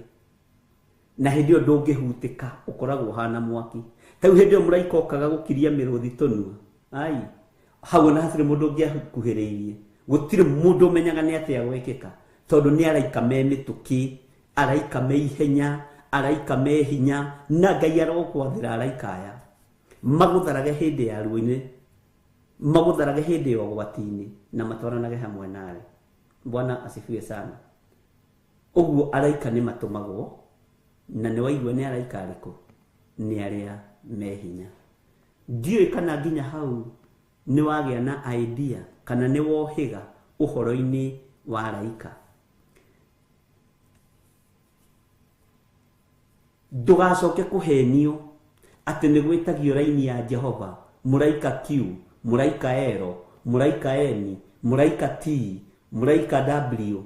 Na hĩndĩ ĩyo ndũngĩhutĩka, ũkoragwo ũhana mwaki. Ta rĩu hĩndĩ ĩyo mũraika okaga gũkiria mĩrũthi tũnua, ai hau ona hatirĩ mũndũ ũngĩakuhĩrĩirie, gũtirĩ mũndũ ũmenyaga nĩ atĩa gwĩkĩka, tondũ nĩ araika me mĩtũkĩ, araika me ihenya, araika me hinya, na Ngai arokwathĩra araika aya magũtharage hĩndĩ ya ruo-inĩ, magũtharage hĩndĩ ya ũgwati-inĩ, na matwaranage hamwe nawe. Bwana asifiwe sana. Ũguo araika nĩ matũmagwo, na nĩ waigua nĩ araika arĩkũ? Nĩ arĩa me hinya. Ndiũĩ kana nginya hau nĩ wagĩa na idea kana nĩ wohĩga ũhoro-inĩ wa araika. Ndũgacoke kũhenio atĩ nĩ gwĩtagio raini ya Jehova, mũraika Q, mũraika L, mũraika N, mũraika T, mũraika W.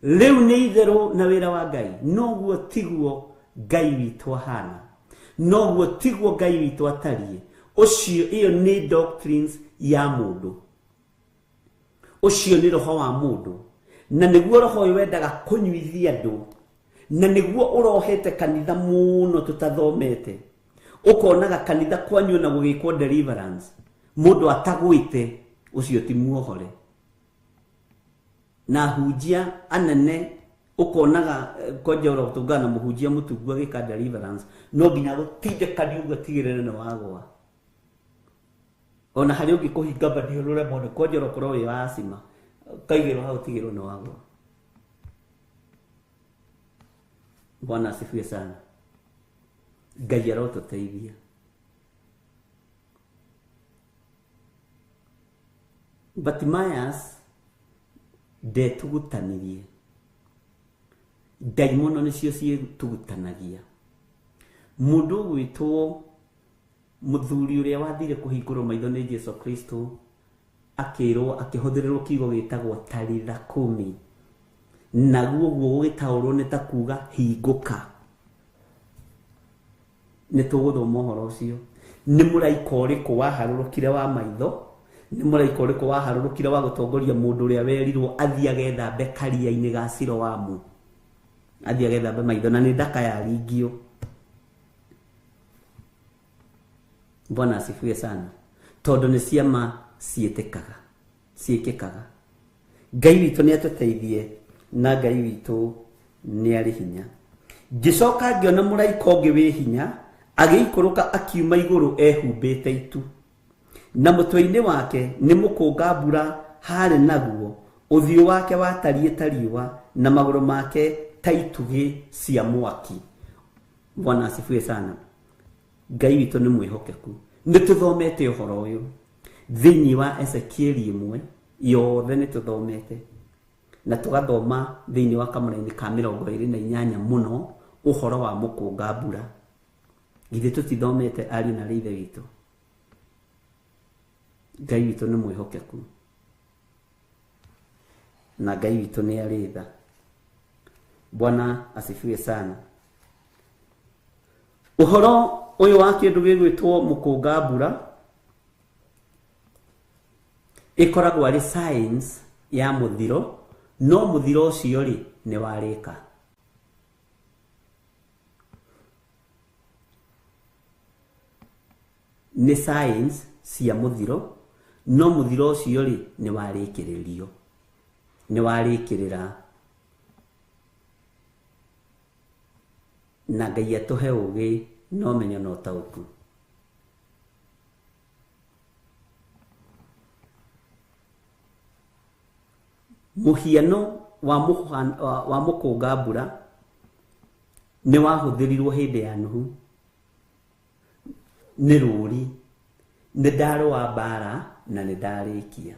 Rĩu nĩ itherũ na wĩra wa Ngai. Noguo tiguo Ngai witũ ahana, noguo tiguo Ngai witũ atariĩ. Ũcio ĩyo nĩ doctrines ya mũndũ, ũcio nĩ roho wa mũndũ, na nĩguo roho ũyũ wendaga kũnyuithia andũ, na nĩguo ũrohete kanitha mũno tũtathomete. Ũkonaga kanitha kwanyu na gũgĩkwo deliverance, mũndũ atagwĩte, ũcio ti muohore. Na hunjia anene ũkonaga kwanja ũrotũngana na mũhunjia mũtungu agĩka deliverance, no nginya gũtindĩkani ũguo atigĩrĩre nĩ wagwa. Ona harĩa ũngĩkũhinga mbani ũremwo nĩ kwanja ũrokorwo wĩ wa acima, ũkaigĩrwo hau ũtigĩrwo nĩ wagwa. Bwana asifiwe sana. Ngai arotũteithia. Bartimaeus ndetugutanirie, ndaimono nĩcio ciĩtugutanagia. Mũndũ ũgwĩtwo mũthuri ũrĩa wathire kũhingũrwo maitho nĩ Jesu Kristo akĩrwo, akĩhũthĩrĩrwo kiugo gĩtagwo talitha kumi, naguo ũguo gũgĩtaũrwo nĩ ta kuga hingũka. Nĩ tũgũthoma ũhoro ũcio. Nĩ mũraika ũrĩkũ waharũrũkire wa maitho Nĩ mũraika ũrĩkũ waharũrũkire wa gũtongoria mũndũ ũrĩa werirwo athiĩ agethambe karia-inĩ ga Siloamu, athiĩ agethambe maitho, na nĩ ndaka yaringio. Bwana asifiwe sana. Tondũ nĩ ciama ciĩtĩkaga, ciĩkĩkaga. Ngai witũ nĩ atũteithie, na Ngai witũ nĩ arĩ hinya. Ngĩcoka ngĩona mũraika ũngĩ wĩ hinya agĩikũrũka akiuma igũrũ ehumbĩte itu, na mũtwe-inĩ wake nĩ mũkũnga mbura harĩ naguo, ũthiũ wake watariĩ ta riũa, na magũrũ make ta itugĩ cia mwaki. Bwana asifiwe sana. Ngai witũ nĩ mwĩhokeku. Nĩ tũthomete ũhoro ũyũ thĩinĩ wa Ezekieli ĩmwe yothe, nĩ tũthomete na tũgathoma thĩinĩ wa kamũraini ka 28 mũno ũhoro wa mũkũnga mbura. Githĩ tũtithomete ariũ na ithe witũ? Ngai witũ nĩ mwĩhokeku, na Ngai witũ nĩ arĩ tha. Bwana asifiwe sana. Ũhoro ũyũ wa kĩndũ gĩgwĩtwo mũkũnga mbura ĩkoragwo arĩ science ya mũthiro, no mũthiro ũcio rĩ nĩ warĩka. Nĩ science cia mũthiro, no mũthiro ũcio rĩ nĩ warĩkĩrĩrio, nĩ warĩkĩrĩra. Na Ngai atũhe ũgĩ na ũmenyo na ũtaũku. Mũhiano wa mũkũnga mbura nĩ wahũthĩrirwo hĩndĩ ya Nuhu. Nĩ rũri, nĩ ndarũa mbara na nĩ ndarĩkia.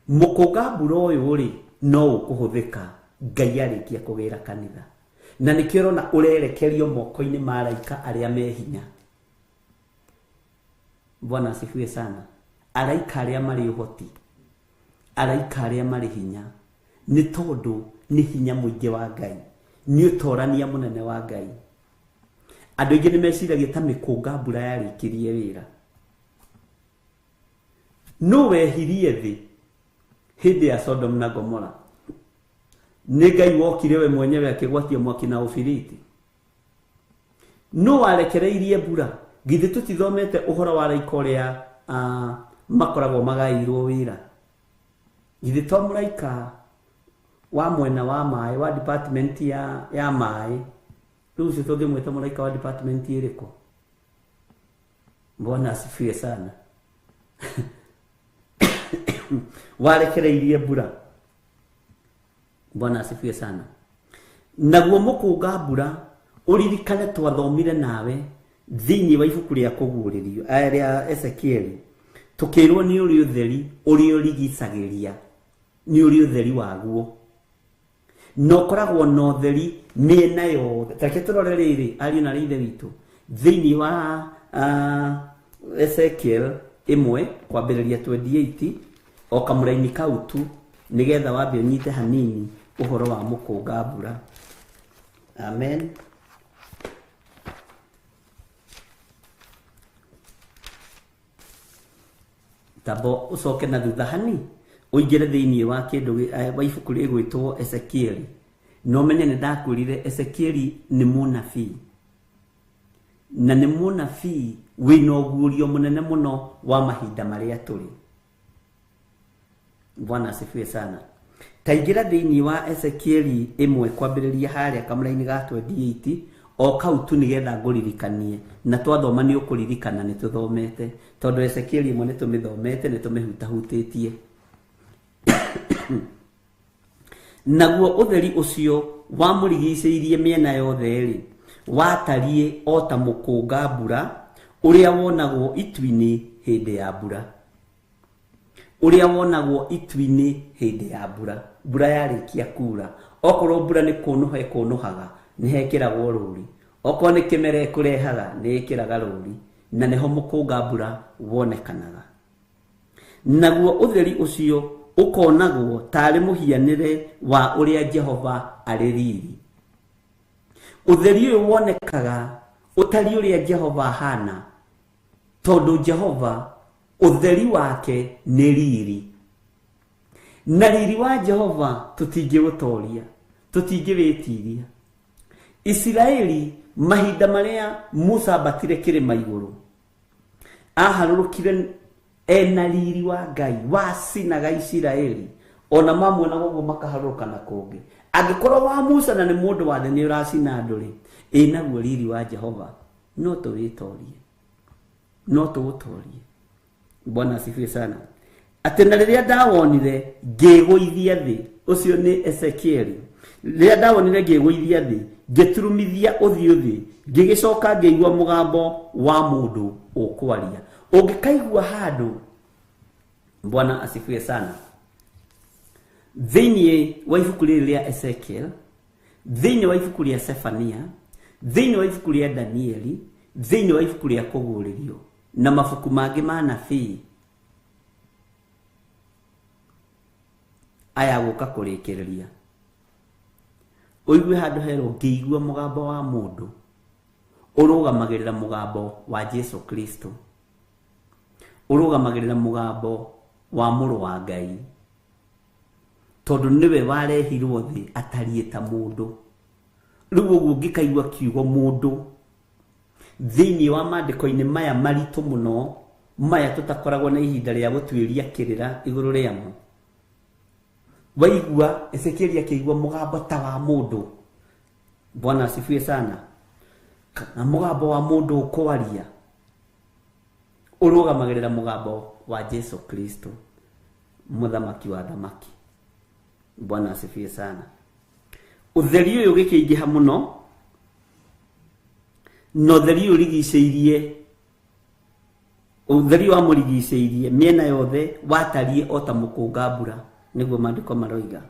Mũkũnga mbura ũyũ rĩ no ũkũhũthĩka Ngai arĩkia kũgĩra kanitha, na nĩkĩo ũrona ũrerekerio moko-inĩ ma araika arĩa me hinya. Bwana asifiwe sana. Araika arĩa marĩ ũhoti, araika arĩa marĩ hinya, nĩ tondũ nĩ hinya mũingĩ wa Ngai, nĩ ũtorania mũnene wa Ngai. Andũ aingĩ nĩ meciragia ta mĩkũnga mbura yarĩkirie wĩra. No wehirie thĩ hĩndĩ ya Sodom na Gomora? Nĩ Ngai wokire we mwenyewe akĩgwatia mwaki na ũbiriti? No warekereirie mbura? Githĩ tũtithomete ũhoro wa araika ũrĩa makoragwo magaĩirwo wĩra? Githĩ to mũraika wa mwena wa maĩ, wa department ya maĩ, rĩu ũcio tũngĩmwĩta mũraika wa department ĩrĩkũ? Bwana asifiwe sana. Warekereirie mbura. Bwana asifiwe sana. Naguo mũkũnga mbura ũririkane twathomire nawe thĩinĩ wa ibuku rĩa kũguũrĩrio rĩa Ezekieli, tũkĩrwo nĩ ũrĩ ũtheri ũrĩa ũrigicagĩria, nĩ ũrĩ ũtheri waguo, na ũkoragwo na ũtheri mĩena yothe. Tareke tũrore rĩrĩ ariũ na ithe witũ thĩinĩ wa Ezekiel ĩmwe kwambĩrĩria 28 o kamũraini kau tu, nĩgetha wambe ũnyite hanini ũhoro wa mũkũnga mbura. Amen. Tabo ũcoke na thutha hani ũingĩre thĩinĩ wa kĩndũ wa ibuku rĩgwĩtwo Ezekieli. No menye nĩ ndakwĩrire Ezekieli nĩ mũnabii, na nĩ mũnabii wĩna ũguũrio mũnene mũno wa mahinda marĩa tũrĩ. Bwana asifiwe sana. Taingĩra thĩinĩ wa Ezekieli ĩmwe kwambĩrĩria harĩa kamũraini ga 28 o kau tu, nĩgetha ngũririkanie, na twathoma nĩ ũkũririkana nĩ tũthomete, tondũ Ezekieli ĩmwe nĩ tũmĩthomete, nĩ tũmĩhutahutĩtie. Naguo ũtheri ũcio wamũrigicĩirie mĩena yothe rĩ, watariĩ o ta mũkũnga mbura ũrĩa wonagwo itu-inĩ hĩndĩ ya mbura, ũrĩa wonagwo itu-inĩ hĩndĩ ya mbura. Mbura yarĩkia kura, okorwo mbura nĩ kũnũha ĩkũnũhaga, nĩ hekĩragwo rũri, okorwo nĩ kĩmera ĩkũrehaga, nĩ ĩkĩraga rũri, na nĩho mũkũnga mbura wonekanaga. Naguo ũtheri ũcio ũkonagwo tarĩ mũhianĩre wa ũrĩa Jehova arĩ riri. Ũtheri ũyũ wonekaga ũtariĩ ũrĩa Jehova ahana, Tondũ Jehova ũtheri wake nĩ riri. Na riri wa Jehova tũtingĩũtoria, tũtingĩwĩtiria. Isiraeli mahinda marĩa Musa ambatire kĩrĩma igũrũ, aharũrũkire ena riri wa Ngai wacinaga Isiraeli, ona mamuona ũguo makaharũrũka na kũngĩ. Angĩkorwo wa Musa na nĩ mũndũ wa thĩ nĩ ũracina andũ rĩ, ĩ naguo riri wa Jehova no tũwĩtorie, no tũũtorie. Bwana asifiwe sana. Atĩ na rĩrĩa ndawonire ngĩgũithia thĩ, ũcio nĩ Ezekieli. Rĩrĩa ndawonire ngĩgũithia thĩ, ngĩturumithia ũthiũ thĩ, ngĩgĩcoka ngĩigua mũgambo wa mũndũ ũkwaria. Ũngĩkaigua handũ, Bwana asifiwe sana, thĩinĩ wa ibuku rĩrĩ rĩa Ezekiel, thĩinĩ wa ibuku rĩa Sefania, thĩinĩ wa ibuku rĩa Danieli, thĩinĩ wa ibuku rĩa Kũguũrĩrio na mabuku mangĩ ma nabii aya gũka kũrĩkĩrĩria, ũigue handũ herwo ngĩigua mũgambo wa mũndũ ũrũgamagĩrĩra mũgambo wa Jesu Kristo, ũrũgamagĩrĩra mũgambo wa mũrũ wa Ngai, tondũ nĩwe warehirwo thĩ atariĩ ta mũndũ. Rĩu ũguo ũngĩkaigua kiugo mũndũ thĩinĩ wa maandĩko-inĩ maya maritũ mũno, maya tũtakoragwo na ihinda rĩa gũtuĩria kĩrĩra igũrũ rĩamo, waigua Ezekieli akĩigua mũgambo ta wa mũndũ, Bwana asifiwe sana, kana mũgambo wa mũndũ ũkwaria, ũrũgamagĩrĩra mũgambo wa Jesu Kristo, mũthamaki wa thamaki. Bwana asifiwe sana. Ũtheri ũyũ ũgĩkĩingĩha mũno, na ũtheri ũyũ ũrigicĩirie, ũtheri wamũrigicĩirie mĩena yothe watariĩ o ta mũkũnga mbura, nĩguo maandĩko maroiga.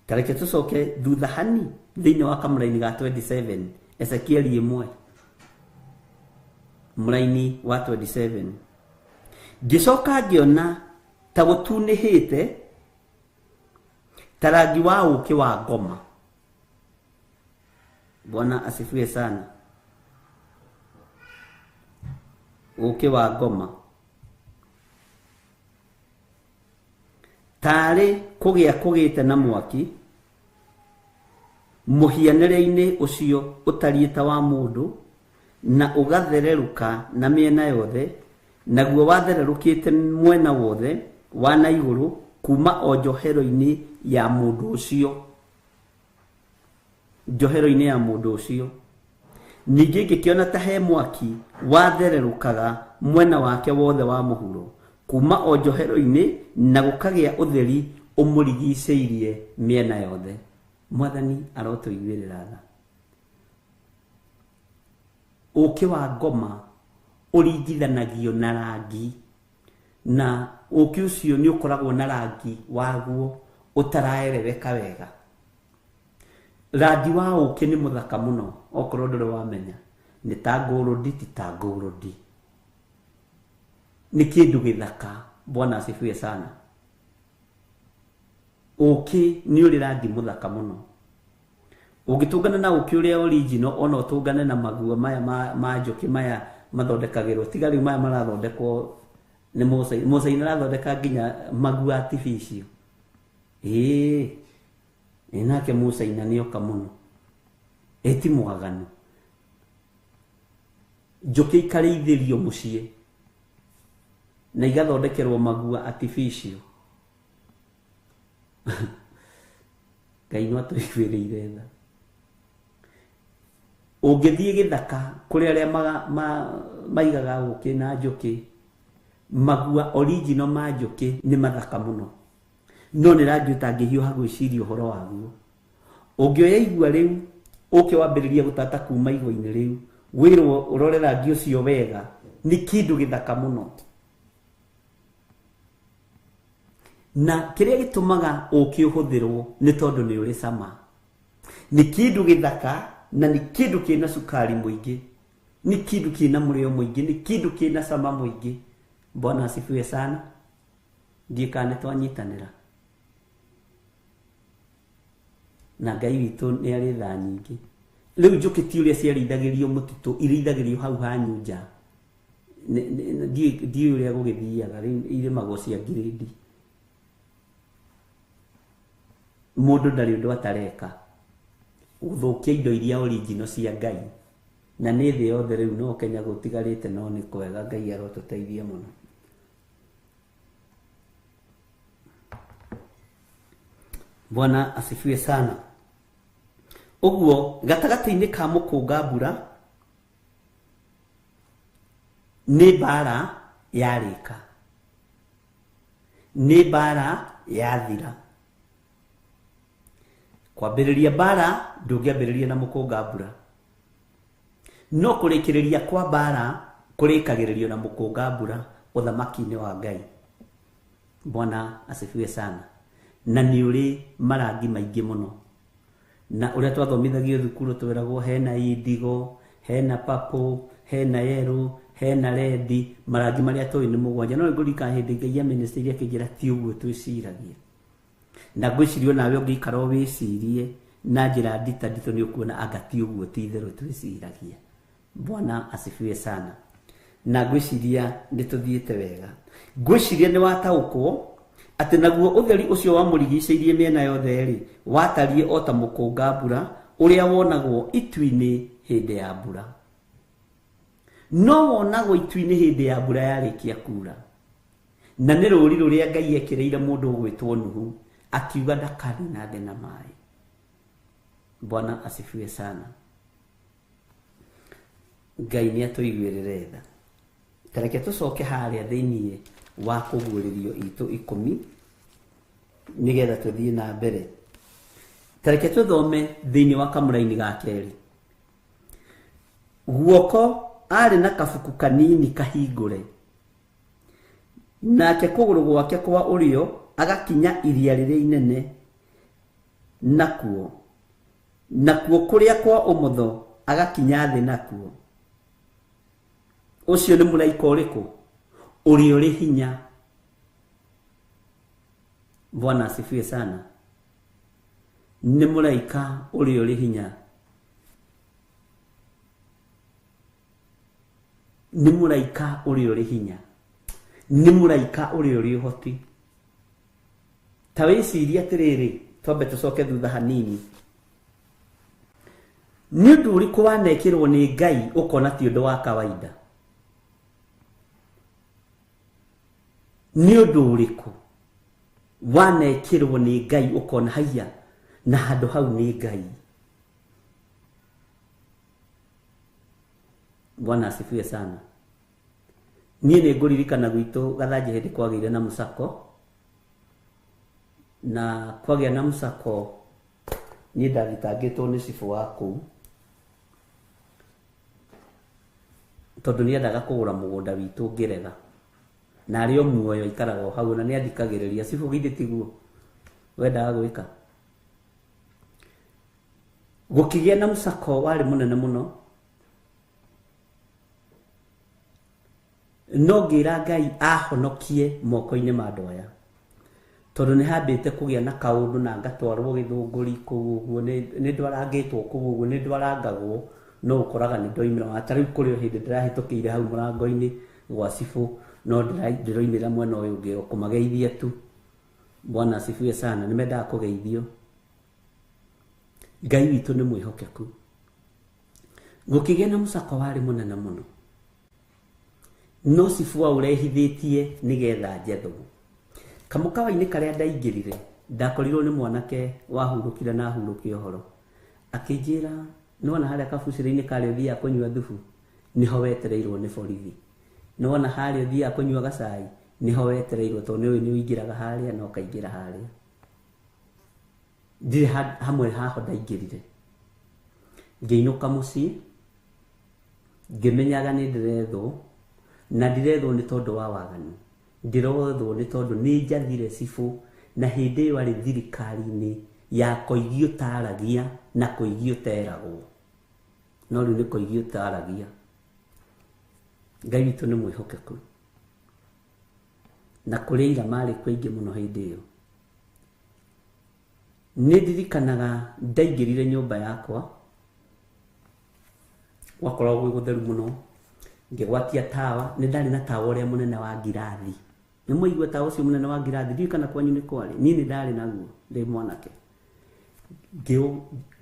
Tareke tũcoke thutha hani thĩinĩ wa kamũraini ga 27, Ezekieli 1 mũraini wa 27. Ngĩcoka ngĩona ta gũtunĩhĩte ta rangi wa ũũkĩ wa ngoma. Bwana asifiwe sana. Ũũkĩ wa ngoma tarĩ kũgĩa kũgĩte na mwaki, mũhianĩre-inĩ ũcio ũtariĩ ta wa mũndũ, na ũgathererũka na mĩena yothe, naguo wathererũkĩte mwena wothe wa na igũrũ kuma o njohero-inĩ ya mũndũ ũcio, njohero-inĩ ya mũndũ ũcio. Ningĩ ngĩkĩona ta he mwaki wathererũkaga mwena wake wothe wa mũhuro kuma o njohero-inĩ, na gũkagĩa ũtheri ũmũrigicĩirie mĩena yothe. Mwathani arotũiguĩrĩra tha. Ũũkĩ wa ngoma ũringithanagio na rangi, na ũũkĩ ũcio nĩ ũkoragwo na rangi waguo ũtaraerereka wega. Rangi wa ũũkĩ nĩ mũthaka mũno, okorwo ndũrĩ wamenya, nĩ ta ngũrũndi, ti ta ngũrũndi, nĩ kĩndũ gĩthaka. Bwana asifiwe sana. Ũũkĩ nĩ ũrĩ rangi mũthaka mũno. Ũngĩtũngana na ũũkĩ ũrĩa original, ona ũtũngane na maguo maya ma njũkĩ maya mathondekagĩrwo, tiga rĩu maya marathondekwo nĩ Mũcaina. Mũcaina arathondeka nginya maguo artificial. Ĩĩ, ĩ nake Mũcaina nĩoka mũno, ĩ ti mwaganu. Njũkĩ ikarĩithĩrio mũciĩ na igathondekerwo magua artificial. Ngai no atũiguĩrĩire tha. Ũngĩthiĩ gĩthaka kũrĩ arĩa maigaga ũũkĩ na njũkĩ, magua original ma njũkĩ nĩ mathaka mũno, no nĩ rangi ũtangĩhiũha gwĩciria ũhoro waguo. Ũngĩoya igua rĩu ũke wambĩrĩrie gũtata kuma igua-inĩ rĩu, wĩrwo ũrore rangi ũcio wega, nĩ kĩndũ gĩthaka mũno. Na kĩrĩa gĩtũmaga ũũkĩ ũhũthĩrwo nĩ tondũ nĩ ũrĩ cama. Nĩ kĩndũ gĩthaka na nĩ kĩndũ kĩna cukari mũingĩ, nĩ kĩndũ kĩna mũrĩo mũingĩ, nĩ kĩndũ kĩna cama mũingĩ. Bwana asifiwe sana. Ndiĩ kana nĩ twanyitanĩra. Na Ngai witũ nĩ arĩ tha nyingĩ. Rĩu njũkĩ ti ũrĩa ciarĩithagĩrio mũtitũ, irĩithagĩrio hau hanyu nja. Ndiũĩ ũrĩa gũgĩthiaga, rĩu irĩmagwo cia ngirĩndi. Mũndũ ndarĩ ũndũ atareka gũthũkia indo iria original cia Ngai. Na nĩ thĩ yothe rĩu no Kenya gũtigarĩte, no nĩ kwega, Ngai arotũteithia mũno. Bwana asifiwe sana. Ũguo gatagatĩ-inĩ ka mũkũnga mbura nĩ mbara yarĩka, nĩ mbara yathira. Kwambĩrĩria mbara ndũngĩambĩrĩria na mũkũnga mbura, no kũrĩkĩrĩria kwa mbara kũrĩkagĩrĩrio na mũkũnga mbura ũthamaki-inĩ wa Ngai. Bwana asifiwe sana. Na nĩ ũrĩ marangi maingĩ mũno, na ũrĩa twathomithagio thukuru twĩragwo hena indigo, hena purple, hena yellow, hena red, marangi marĩa tũĩ nĩ mũgwanja. No nĩngũririkana hĩndĩ Ngai amĩnĩstĩirie akĩnjĩra ti ũguo twĩciragia. Na ngwĩciria onawe ũngĩikara wĩcirie na njĩra ndita nditũ nĩ ũkuona anga ti ũguo ti itherũ twĩciragia. Bwana asifiwe sana. Na ngwĩciria nĩ tũthiĩte wega. Ngwĩciria nĩ wataũkwo atĩ naguo ũtheri ũcio wamũrigicĩirie mĩena yothe rĩ, watariĩ o ta mũkũnga mbura ũrĩa wonagwo itu-inĩ hĩndĩ ya mbura. No wonagwo itu-inĩ hĩndĩ ya mbura yarĩkia kuura. Na nĩ rũri rũrĩa Ngai ekĩrĩire mũndũ ũgwĩtwo Nuhu, akiuga ndakanina thĩ na maĩ. Bwana asifiwe sana. Ngai nĩ atũiguĩrĩre tha. Ta reke tũcoke harĩa thĩiniĩ wa kũguũrĩrio itũ 10 nĩgetha tũthiĩ na mbere. Ta reke tũthome thĩiniĩ wa kamũraini ga kerĩ. Guoko arĩ na kabuku kanini kahingũre, nake kũgũrũ gwake kwa ũrĩo agakinya iria rĩrĩa inene nakuo, nakuo kũrĩa kwa ũmotho agakinya thĩ nakuo. Ũcio nĩ mũraika ũrĩkũ? Ũrĩa ũrĩ hinya. Bwana asifiwe sana. Nĩ mũraika ũrĩa ũrĩ hinya. Nĩ mũraika ũrĩa ũrĩ hinya. Nĩ mũraika ũrĩa ũrĩ ũhoti. Ta wĩcirie atĩrĩrĩ, twambe tũcoke thutha hanini. Nĩ ũndũ ũrĩkũ wanekĩrwo nĩ Ngai ũkona ti ũndũ wa kawaida? Nĩ ũndũ ũrĩkũ wanekĩrwo nĩ Ngai ũkona haiya na handũ hau nĩ Ngai? Bwana asifiwe sana. Niĩ nĩ ngũririkana gwitũ Gathanjĩ hĩndĩ kwagĩire na mũcako, na kwagĩa na mũcako niĩ ndathitangĩtwo nĩ cibũ wa kũu, tondũ nĩendaga kũgũra mũgũnda witũ ngĩrega. Na arĩ o muoyo aikaraga o hau, na nĩathikagĩrĩria. Cibũ githĩ tiguo wendaga gwĩka? Gũkĩgĩa na mũcako warĩ mũnene mũno, no ngĩra Ngai ahonokie moko-inĩ ma andũ aya, tondũ nĩ hambĩte kũgĩa na kaũndũ na ngatwarwo Gĩthũngũri kũu ũguo, nĩ ndwarangĩtwo kũu ũguo, nĩ ndwarangagwo, no ũkoraga nĩ ndoimĩra. Ta rĩu kũrĩ o hĩndĩ ndĩrahĩtũkĩire hau mũrango-inĩ gwa cibũ, no ndĩroimĩra mwena ũyũ ũngĩ o kũmageithia tu. Bwana asifiwe sana. Nĩ mendaga kũgeithio. Ngai witũ nĩ mwĩhokeku. Gũkĩgĩa na mũcako warĩ mũnene mũno, no cibũ aũrehithĩtie nĩgetha njethwo. Kamũkawa-inĩ karĩa ndaingĩrire, ndakorirwo nĩ mwanake wahurũkire na ahurũke ũhoro. Akĩnjĩra, nĩwona harĩa kabucĩrĩ-inĩ karĩa ũthiaga kũnyua thubu, nĩho wetereirwo nĩ borithi. Nĩwona harĩa ũthiaga kũnyua gacai, nĩho wetereirwo, tondũ nĩũĩ nĩũingĩraga harĩa na ũkaingĩra harĩa. Ndirĩ hamwe haho ndaingĩrire. Ngĩinũka mũciĩ, ngĩmenyaga nĩ ndĩrethwo, na ndirethwo nĩ tondũ wa waganu. Ndĩrothwo nĩ tondũ nĩ njathire cibũ, na hĩndĩ ĩyo arĩ thirikari-inĩ ya koigi ũtaragia na koigi ũteragwo. No rĩu nĩ koigi ũtaragia. Ngai witũ nĩ mwĩhokeku. Na kũrĩ aira marĩ kuo aingĩ mũno hĩndĩ ĩyo. Nĩ ndirikanaga ndaingĩrire nyũmba yakwa, Gwakoragwo gwĩ gũtheru mũno. Ngĩgwatia tawa, nĩ ndarĩ na tawa ũrĩa mũnene wa ngirathi. Nĩ mwaigua tawa ũcio mũnene wa ngirathi, ndiũĩ kana kwanyu nĩ kwarĩ. Niĩ nĩ ndarĩ naguo ndĩ mwanake.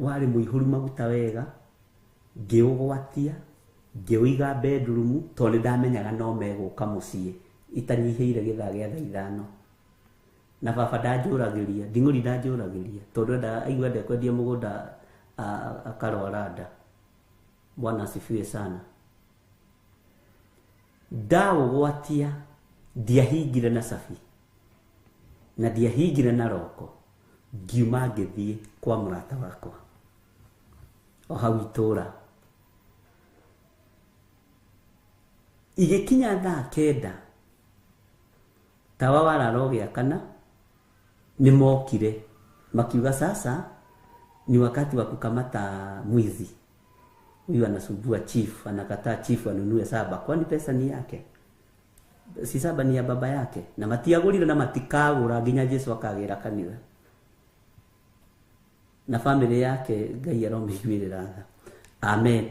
Warĩ mũihũru maguta wega, ngĩũgwatia, ngĩũiga bedroom tondũ nĩ ndamenyaga no megũka mũciĩ itanyihĩire gĩthaa gĩa thaa 5. Na baba ndanjũragĩria, nding'ũri ndanjũragĩria tondũ endaga aigua ndekwendia mũgũnda akarwara nda. Bwana asifiwe sana. Ndaũgwatia ndiahingire na cabi na ndiahingire na roko, ngiuma ngĩthiĩ kwa mũrata wakwa o hau itũra. Igĩkinya thaa 9 tawa warara ũgĩakana, nĩ mokire makiuga sasa ni wakati wa kukamata mwizi huyu, anasumbua chief, anakataa chief anunue saba, kwani pesa ni yake, si saba ni ya baba yake. Na matiagũrire na matikagũra nginya Jesu akagĩra kanitha na family yake. Ngai aromĩiguĩrĩra tha. Amen.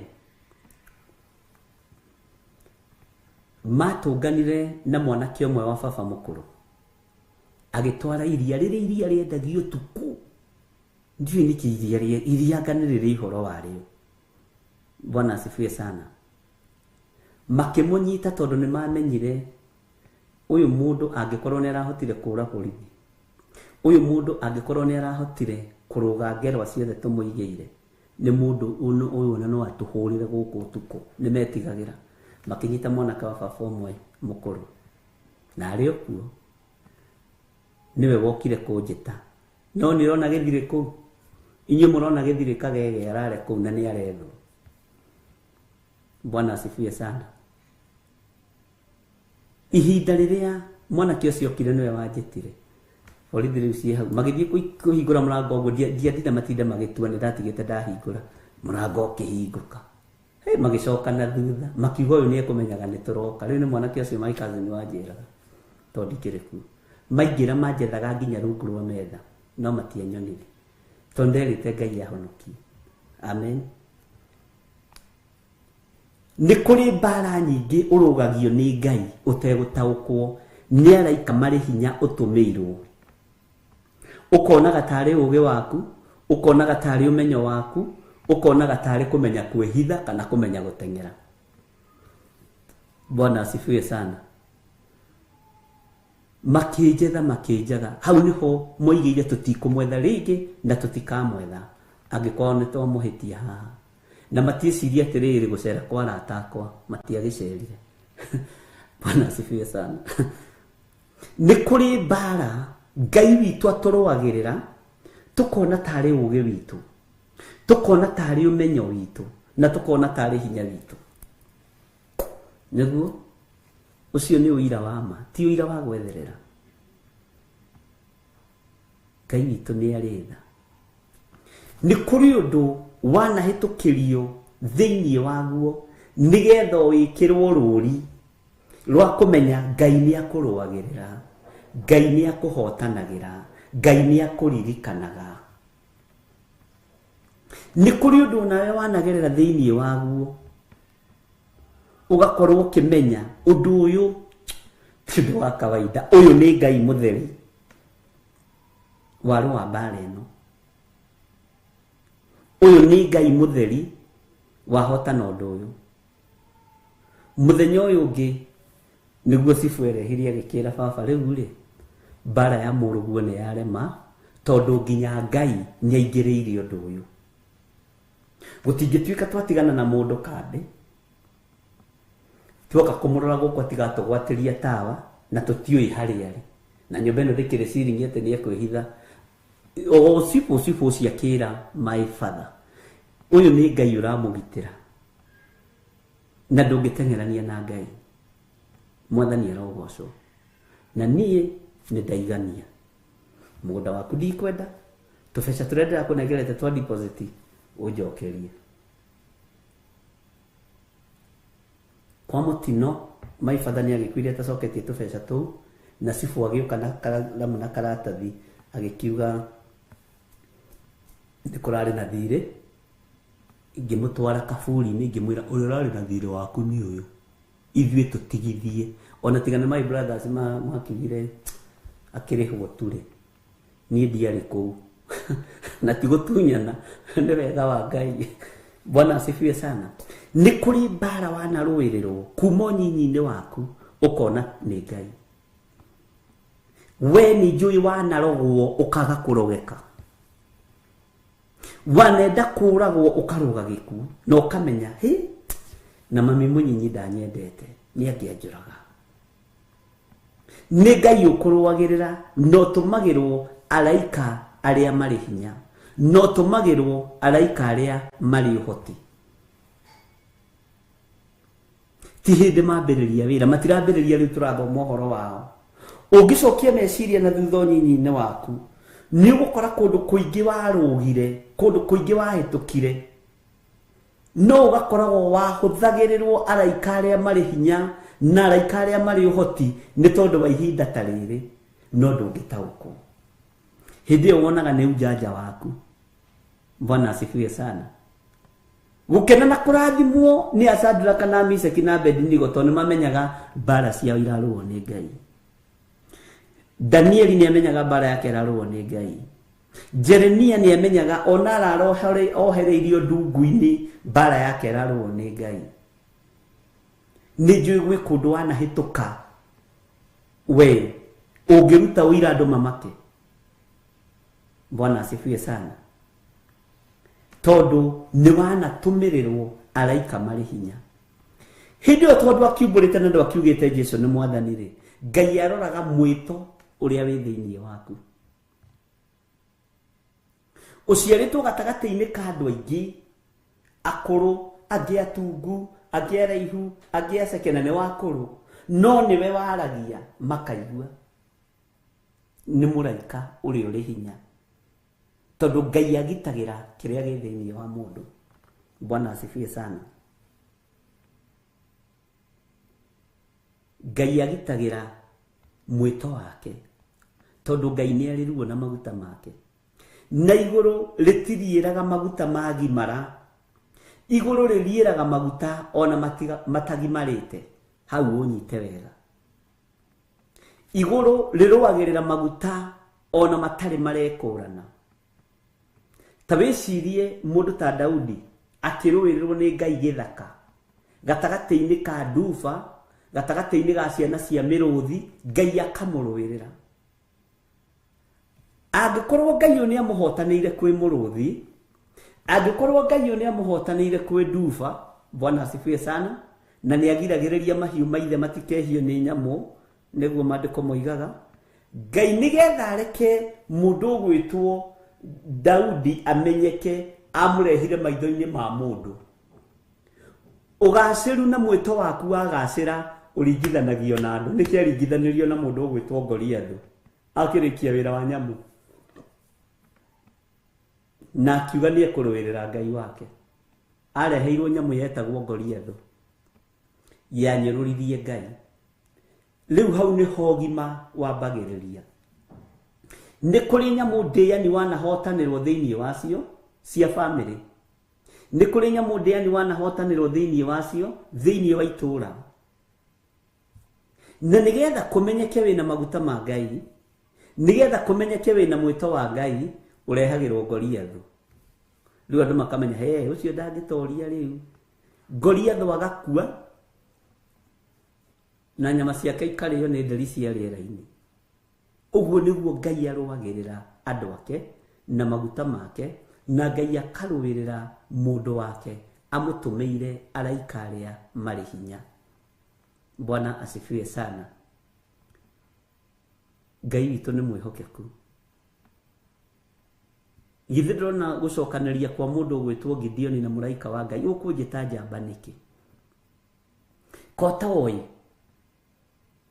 Matũnganire na mwanake ũmwe wa baba mũkũrũ, agĩtwara iria rĩrĩ, iria rĩendagio ũtukũ. Ndiũĩ nĩkĩ iria iria anga nĩ rĩrĩ ũhoro warĩo. Bwana asifiwe sana. Makĩmũnyita tondũ nĩ mamenyire ũyũ mũndũ angĩkorwo nĩ arahotire kũra borithi, ũyũ mũndũ angĩkorwo nĩ arahotire kũrũga ngerwa ciothe tũmũigĩire, nĩ mũndũ ũyũ ona no atũhũrĩre gũkũ ũtukũ. Nĩ metigagĩra. Makĩnyita mwanake wa baba ũmwe mũkũrũ, na arĩ o kuo nĩwe wokire kũnjĩta. No nĩ ũrona gĩthirĩ kũu, inyuĩ mũrona gĩthirĩ kagege arare kũu na nĩ arethwo. Bwana asifiwe sana. Ihinda rĩrĩa mwanake ũcio okire nĩwe wanjĩtire, borithi rĩu ciĩ hau, magĩthiĩ kũhingũra mũrango ũguo, ndiatinda matinda magĩtua, nĩ ndatigĩte ndahingũra mũrango ũkĩhingũka. Hey, magĩcoka na thutha makiuga ũyũ nĩ ekũmenyaga nĩ tũroka. Rĩu nĩ mwanake ũcio my cousin wanjĩraga tondũ ndikĩrĩ kuo. Maingĩra manjethaga nginya rungu rwa metha, no matianyonire tondũ nderĩte Ngai ahonokie. Amen. Nĩ kũrĩ mbara nyingĩ ũrũgagio nĩ Ngai ũtegũtaũkwo nĩ araika marĩ hinya ũtũmĩirwo. Ũkonaga tarĩ ũgĩ waku, ũkonaga tarĩ ũmenyo waku, ũkonaga tarĩ kũmenya kwĩhitha kana kũmenya gũteng'era. Bwana asifiwe sana. Makĩnjetha makĩnjaga, hau nĩho moigĩire tũtikũmwetha rĩngĩ na tũtikamwetha angĩkorwo nĩ twamũhĩtia haha. Na matiĩcirie atĩrĩrĩ gũcera kwa arata akwa, matiagĩcerire. Bwana asifiwe sana. Nĩ kũrĩ mbara Ngai witũ atũrũagĩrĩra, tũkona tarĩ ũgĩ witũ, tũkona tarĩ ũmenyo witũ, na tũkona tarĩ hinya witũ. Nĩguo ũcio nĩ ũira wa ma, ti ũira wa gwetherera. Ngai witũ nĩ arĩ tha. Nĩ kũrĩ ũndũ wanahĩtũkĩrio thĩinĩ waguo nĩgetha wĩkĩrwo rũri rwa kũmenya Ngai nĩ akũrũagĩrĩra, Ngai nĩ akũhotanagĩra, Ngai nĩ akũririkanaga. Nĩ kũrĩ ũndũ nawe wanagerera thĩinĩ waguo ũgakorwo ũkĩmenya ũndũ ũyũ ti ũndũ wa kawaida, ũyũ nĩ Ngai mũtheri warĩ wa mbara ĩno, ũyũ nĩ Ngai mũtheri wahotana ũndũ ũyũ. Mũthenya ũyũ ũngĩ nĩguo cibũ erehirie agĩkĩra baba, rĩu rĩ mbara ya mũrũguo nĩ yarema tondũ nginya Ngai nĩ aingĩrĩire ũndũ ũyũ. Gũtingĩtuĩka twatigana na mũndũ kambĩ, tuoka kũmũrora gũkũ atigatũgwatĩria tawa na tũtiũĩ harĩa arĩ, na nyũmba ĩno ndĩkĩrĩ ciringi atĩ nĩ ekwĩhitha. O cibũ cibũ ũcio akĩra my father, ũyũ nĩ Ngai ũramũgitĩra na ndũngĩteng'erania na Ngai. Mwathani arogocwo. Na niĩ nĩ ndaigania mũgũnda waku ndikwenda, tũbeca tũrĩa ndĩrakũnengerete twa deposit ũnjokerie. Kwa mũtino my father nĩ agĩkuire atacoketie tũbeca tũu, na cibũ agĩũka na karamu na karatathi agĩkiuga nĩ kũrarĩ na thirĩ Ngĩmũtwara kaburi-inĩ, ngĩmwĩra ũrĩa ũrarĩ na thirĩ waku nĩ ũyũ, ithuĩ tũtigithie. Ona tiga nĩ my brothers makiugire akĩrĩhwo ture, niĩ ndiarĩ kũu na ti gũtunyana, nĩ wega wa Ngai. Bwana asifiwe sana. Nĩ kũrĩ mbara wanarũĩrĩrwo kuma ũnyinyi-inĩ waku ũkona nĩ Ngai. We nĩ njũĩ wanarogwo ũkaga kũrogeka, wanenda kũragwo ũkarũga gĩkuũ na ũkamenya hĩ, na mami mũnyinyi ndanyendete, nĩ angĩanjũraga. Nĩ Ngai ũkũrũagĩrĩra, na ũtũmagĩrwo araika arĩa marĩ hinya, na ũtũmagĩrwo araika arĩa marĩ ũhoti. Ti hĩndĩ mambĩrĩria wĩra, matirambĩrĩria rĩu tũrathoma ũhoro wao. Ũngĩcokia meciria na thutha ũnyinyi-inĩ waku, nĩ ũgũkora kũndũ kũingĩ warũgire, kũndũ kũingĩ wahĩtũkire, no ũgakoragwo wahũthagĩrĩrwo araika arĩa marĩ hinya na araika arĩa marĩ ũhoti nĩ tondũ wa ihinda ta rĩrĩ, no ndũngĩtaũkwo. Hĩndĩ ĩyo wonaga nĩ ujanja waku. Bwana asifiwe sana. Gũkena na kũrathimwo nĩ Asadraka na Meshaki na Abednego tondũ nĩ mamenyaga mbara ciao irarũo nĩ Ngai. Danieli nĩ amenyaga mbara yake ĩrarũo nĩ Ngai. Jeremia nĩ amenyaga ona arara ohereirio ndungu-inĩ, mbara yake ĩrarũo nĩ Ngai. Nĩ njũĩ gwĩ kũndũ wanahĩtũka we ũngĩruta ũira andũ mamake. Bwana asifiwe sana. Tondũ nĩ wanatũmĩrĩrwo araika marĩ hinya. Hĩndĩ ĩyo tondũ akiumbũrĩte na ndwakiugĩte Jesu nĩ mwathani rĩ, Ngai aroraga mwĩto ũrĩa wĩ thĩinĩ waku. Ũciarĩtwo gatagatĩ-inĩ ka andũ aingĩ, akũrũ, angĩ atungu, angĩ araihu, angĩ aceke, na nĩ wakũrũ, no nĩwe waragia makaigua. Nĩ mũraika ũrĩa ũrĩ hinya, tondũ Ngai agitagĩra kĩrĩa gĩ thĩinĩ wa mũndũ. Bwana asifiwe sana. Ngai agitagĩra mwĩto wake, tondũ Ngai nĩ arĩ ruo na maguta make. Na igũrũ rĩtiriĩraga maguta magimara, igũrũ rĩriĩraga maguta ona matagimarĩte. Hau ũnyite wega. Igũrũ rĩrũagĩrĩra maguta ona matarĩ marekũrana. Ta wĩcirie mũndũ ta Daudi akĩrũĩrĩrwo nĩ Ngai gĩthaka, gatagatĩ-inĩ ka nduba, gatagatĩ-inĩ ga ciana cia mĩrũthi, Ngai akamũrũĩrĩra. Angĩkorwo Ngai ũyũ nĩamũhotanĩire kwĩ mũrũthi, angĩkorwo Ngai ũyũ nĩamũhotanĩire kwĩ nduba, Bwana asifiwe sana, na nĩagiragĩrĩria mahiũ maithe matikehio nĩ nyamũ, nĩguo maandĩko moigaga. Ngai nĩgetha areke mũndũ ũgwĩtwo Daudi amenyeke, amũrehire maitho-inĩ ma mũndũ. Ũgacĩru na mwĩto waku wagacĩra ũringithanagio na andũ. Nĩkĩo aringithanirio na mũndũ ũgwĩtwo Goliathũ akĩrĩkia wĩra wa nyamũ, na akiuga nĩ ekũrũĩrĩra Ngai wake. Areheirwo nyamũ yetagwo Goliathũ, yanyũrũririe Ngai. Rĩu hau nĩho ũgima wambagĩrĩria. Nĩ kũrĩ nyamũ ndĩani wanahotanĩrwo thĩinĩ wacio cia bamĩrĩ, nĩ kũrĩ nyamũ ndĩani wanahotanĩrwo thĩinĩ wacio thĩinĩ wa itũũra. Na nĩgetha kũmenyeke wĩna maguta ma Ngai, nĩgetha kũmenyeke wĩna mwĩto wa Ngai, ũrehagĩrwo Goliathũ. Rĩu andũ makamenya, he ũcio ndangĩtoria rĩu. Goliathũ agakua na nyama ciake ikarĩo nĩ nderi cia rĩera-inĩ. Ũguo nĩguo Ngai arũagĩrĩra andũ ake na maguta make, na Ngai akarũĩrĩra mũndũ wake amũtũmĩire araika arĩa marĩ hinya. Bwana asifiwe sana. Ngai witũ nĩ mwĩhokeku. Githĩ ndĩrona gũcokanĩria kwa mũndũ ũgwĩtwo Gideoni na mũraika wa Ngai, ũkũnjĩta njamba nĩkĩ? Ko ta oĩ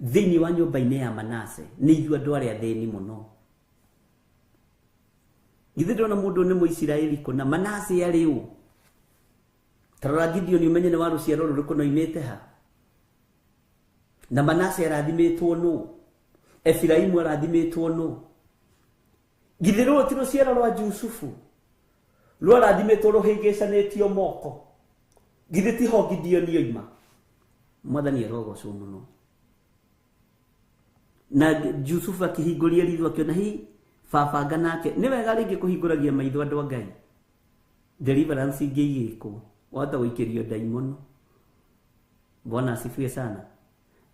thĩinĩ wa nyũmba-inĩ ya Manase nĩ ithuĩ andũ arĩa athĩni mũno. Githĩ ndĩrona mũndũ nĩ Mũisiraeli kũna, Manase arĩ ũ? Ta rora Gideoni ũmenye nĩ wa rũciaro rũrĩkũ na oimĩte ha. Na Manase arathimĩtwo nũ? Efiraimu arathimĩtwo nũ? Githĩ rũrũ ti rũciaro rwa Jusufu? Rwarathimĩtwo rũhĩngĩcanĩtio moko. Githĩ ti ho Gideoni oima. Mwathani arogocwo mũno. Na Jusufu akĩhingũria ritho akĩona hi babanga nake. Nĩ wega rĩngĩ kũhingũragia maitho andũ a Ngai. Deliverance ingĩ igĩkwo. Wahota gũikĩrio ndaimono. Bwana asifiwe sana.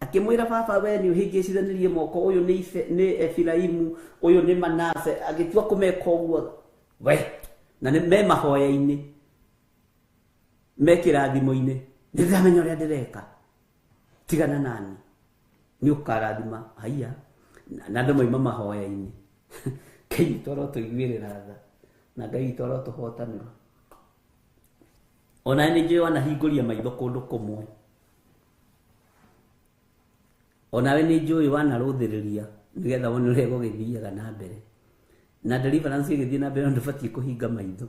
Akĩmwĩra baba we nĩ ũhĩngĩcithanirie moko, ũyũ nĩ Efiraimu, ũyũ nĩ Manase, agĩtua kũmeka ũguo we na nĩ me mahoya-inĩ, me kĩrathimo-inĩ, nĩndĩramenya ũrĩa ndĩreka, tigana nani, nĩ ũkarathima haiya, na andũ mauma mahoya-inĩ. Ngai witũ arotũiguĩrĩra tha, na Ngai witũ arotũhotanĩra. Ona nĩ njũĩ wanahingũria maitho kũndũ kũmwe. Onawe nĩ njũĩ wanarũthĩrĩria nĩgetha wone ũrĩa gũgĩthiaga na mbere. Na deliverance ĩgĩthiĩ na mbere ndũbatiĩ kũhinga maitho.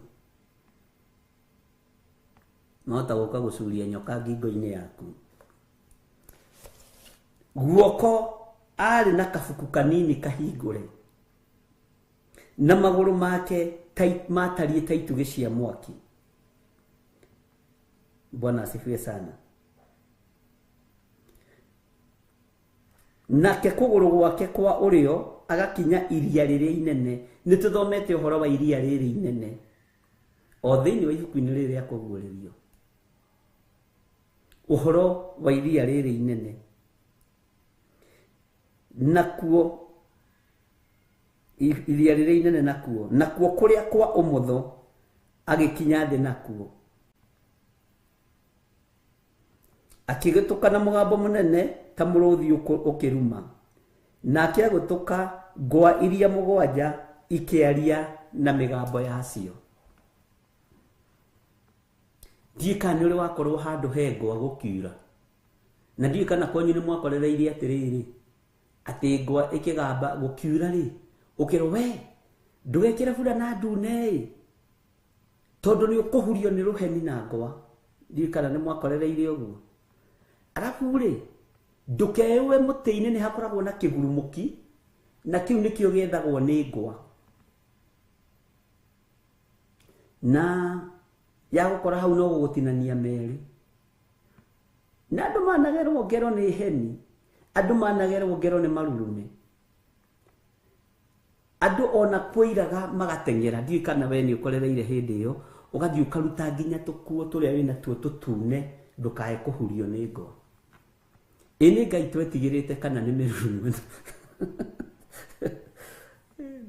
Mahota gũka gũcuria nyoka ngingo-inĩ yaku. Guoko arĩ na kabuku kanini kahingũre, na magũrũ make matariĩ ta itugĩ cia mwaki. Bwana asifiwe sana. Nake kũgũrũ gwake kwa ũrĩo agakinya iria rĩrĩa inene. Nĩ tũthomete ũhoro wa iria rĩrĩ inene o thĩinĩ wa ibuku-inĩ rĩrĩ rĩa kũguũrĩrio, ũhoro wa iria rĩrĩ inene. Nakuo iria rĩrĩa inene, nakuo kũrĩa kwa ũmotho agĩkinya thĩ, nakuo akĩgĩtũka na mũgambo mũnene ta mũrũthi ũkĩruma. Nake agĩtũka ngwa iria mũgwanja ikĩaria na mĩgambo yacio. Ndiũĩ kana nĩ ũrĩ wakorwo handũ he ngwa gũkiura, na ndiũĩ kana kwanyu nĩ mwakorereirie atĩrĩrĩ, atĩ ngwa ĩkĩgamba gũkiura rĩ, ũkĩrwo we ndũgekĩre burana ndune ĩ, tondũ nĩ ũkũhurio nĩ rũheni na ngwa. Ndiũĩ kana nĩ mwakorereirie ũguo. Arabu rĩ, ndũkeyũe mũtĩ-inĩ, nĩ hakoragwo na kĩgurumũki, na kĩu nĩkĩo gĩethagwo nĩ ngwa. Na ya gũkora hau no gũgũtinania merĩ. Na andũ managerwo ngero nĩ heni, andũ managerwo ngero nĩ marurume, andũ ona kũiraga magateng'era. Ndiũĩ kana we nĩ ũkorereire hĩndĩ ĩyo, ũgathiĩ ũkaruta nginya tũkuo tũrĩa wĩna tuo tũtune, ndũkae kũhurio nĩ ngwa. Ĩ nĩ Ngai twetigĩrĩte kana nĩ mĩrurume?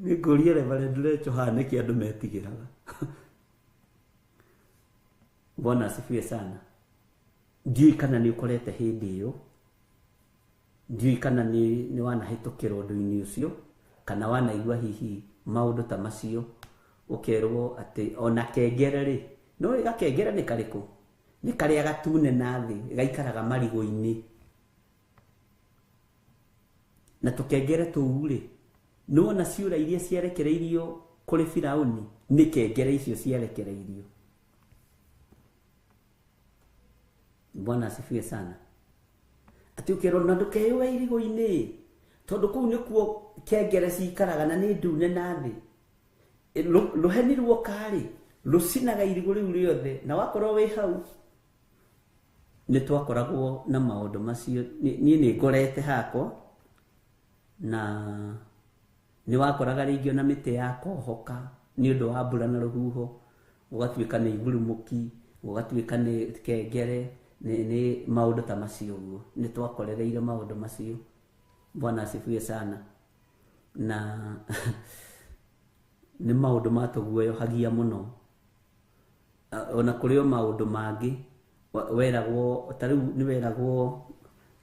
Nĩ ngũrie Reverend Rachel haha nĩkĩ andũ metigĩraga. Bwana asifiwe sana. Ndiũĩ kana nĩ ũkorete hĩndĩ ĩyo, ndiũĩ kana nĩ wanahĩtũkĩra ũndũ-inĩ ũcio, kana wanaigua hihi maũndũ ta macio, ũkerwo atĩ ona kengere rĩ, no gakengere nĩ karĩkũ? Nĩ karĩa gatune na thĩ, gaikaraga marigũ-inĩ. Na tũkengere tũu rĩ, nĩwona ciũra iria ciarekereirio kũrĩ Firaũni, nĩ kengere icio ciarekereirio. Bwana asifiwe sana. Atĩ ũkerwo na ndũkeyũe irigũ-inĩ, tondũ kũu nĩkuo kengere cikaraga na nĩ ndune na thĩ. Rũheni ruoka rĩ, rũcinaga irigũ rĩu rĩothe, na wakorwo wĩ hau. Nĩ twakoragwo na maũndũ macio. Niĩ nĩ ngorete hakwa, na nĩ wakoraga rĩngĩ ona mĩtĩ yakohoka nĩ ũndũ wa mbura na rũhuho, gũgatuĩka nĩ igurumũki, gũgatuĩka nĩ kengere, nĩ maũndũ ta macio ũguo. Nĩ twakorereire maũndũ macio. Bwana asifiwe sana. Na nĩ maũndũ matũguoyohagia mũno. Ona kũrĩ o maũndũ mangĩ weragwo, ta rĩu nĩ weragwo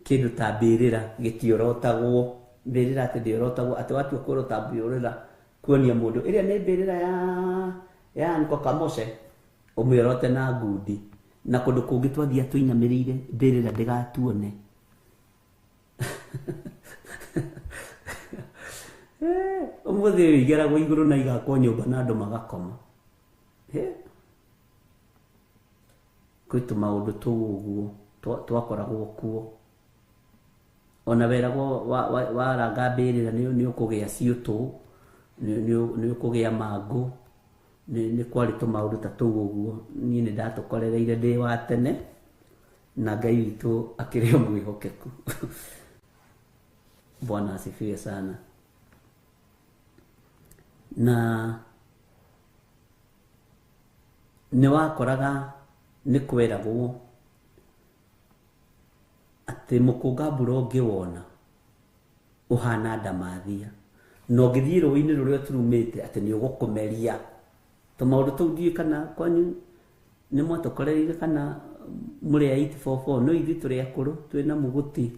kĩndũ ta mbĩrĩra gĩtiorotagwo, mbĩrĩra atĩ ndĩorotagwo, atĩ watua kũrota mbĩrĩra kuonia mũndũ ĩrĩa nĩ mbĩrĩra ya Uncle Kamose, ũmĩorote na ngundi. Na kũndũ kũngĩ twathia tũinamĩrĩire mbĩrĩra ndĩgatuone. Ũmũthĩ ũyũ igeragwo igũrũ na igakwo nyũmba na andũ magakoma. Kwĩ tũmaũndũ tũu ũguo twakoragwo kuo. Ona weragwo waranga mbĩrĩra nĩ ũkũgĩa ciũtũ, nĩ ũkũgĩa mangũ, Nĩ kwarĩ tũmaũndũ ta tũu ũguo niĩ nĩ ndatũkorereire ndĩ wa tene na Ngai witũ akĩrĩ o mwĩhokeku. Bwana asifiwe sana. Na nĩ wakoraga nĩ kweragwo atĩ mũkũnga mbura ũngĩwona ũhana ndamathia na ũngĩthiĩ rũĩ-inĩ rũrĩa ũturumĩte atĩ nĩ ũgũkũmeria. Tũmaũndũ tũu ndiũĩ kana kwanyu nĩ mwatũkorereire kana mũrĩ a 844, no ithuĩ tũrĩ akũrũ twĩna Mũgũti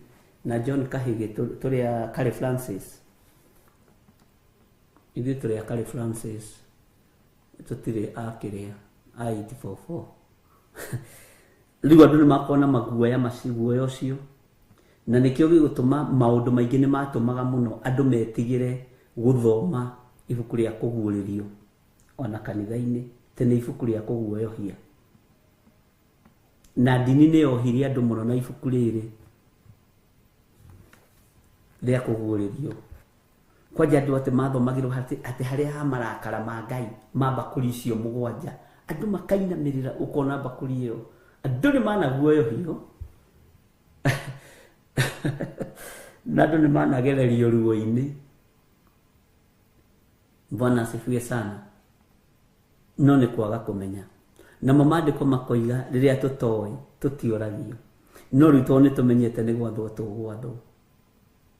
na John Kahĩgĩ tũrĩ a Kari Francis. Ithuĩ tũrĩ a Kari Francis, tũtirĩ a kĩrĩa a 844. Rĩu andũ nĩ makoragwo na maguoya macio, guoya ũcio, na nĩkĩo gĩgũtũma maũndũ maingĩ nĩ matũmaga mũno andũ metigĩre gũthoma ibuku rĩa kũguũrĩrio ona kanitha-inĩ, atĩ nĩ ibuku rĩa kũguoyohia. Na ndini nĩ yohirie andũ mũno na ibuku rĩrĩ rĩa kũguũrĩrio. Kwanja andũ atĩ mathomagĩrwo atĩ harĩa ha marakara ma Ngai ma mbakũri icio mũgwanja, andũ makainamĩrĩra ũkona mbakũri ĩyo, andũ nĩ managuoyohio na andũ nĩ managererio ruo-inĩ. Bwana asifiwe sana. No nĩ kwaga kũmenya. Namo maandĩko makoiga rĩrĩa tũtoĩ tũtioragio, no rĩu tondũ nĩ tũmenyete nĩ gwathwo tũgwathwo.